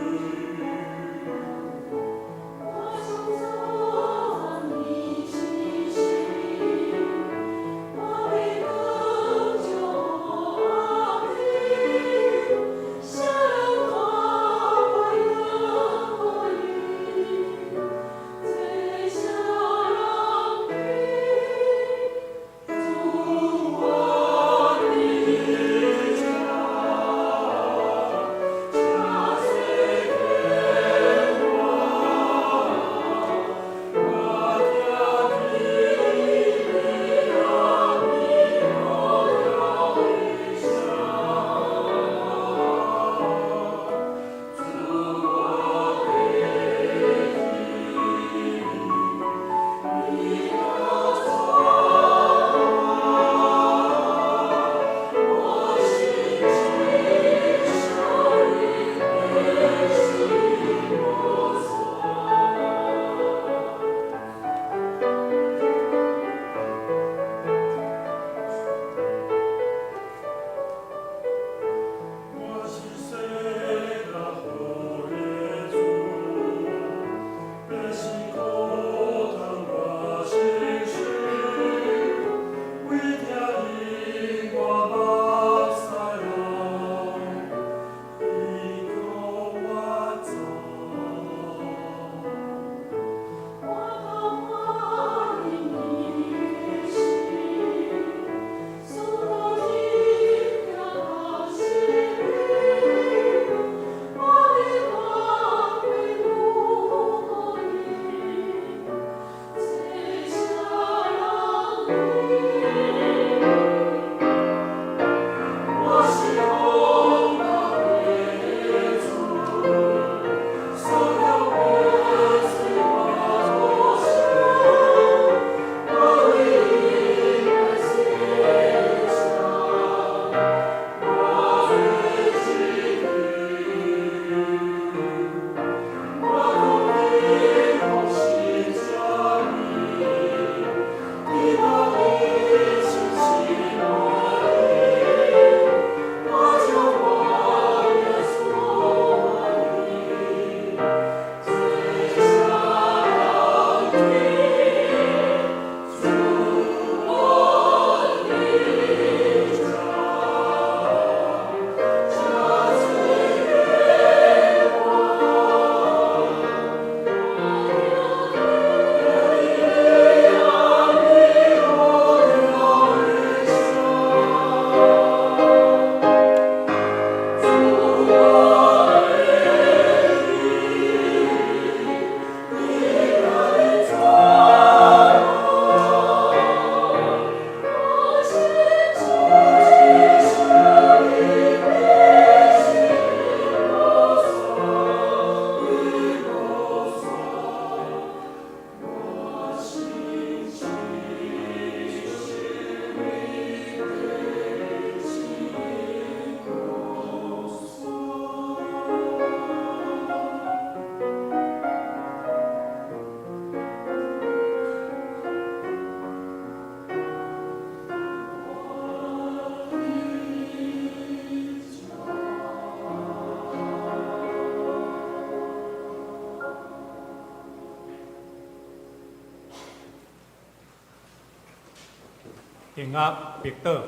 平壓必倒。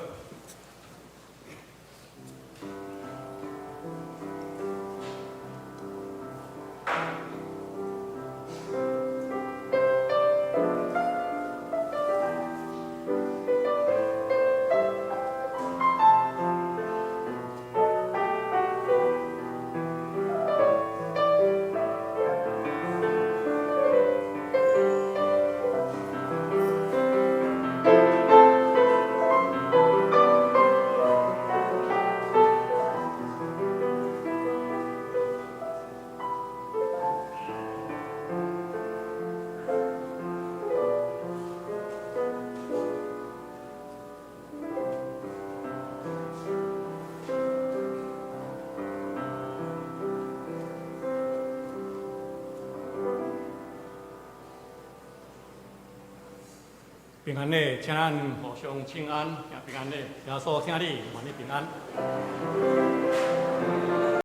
平安禮，請咱互相請安，行平安禮。耶穌請你，願你平安。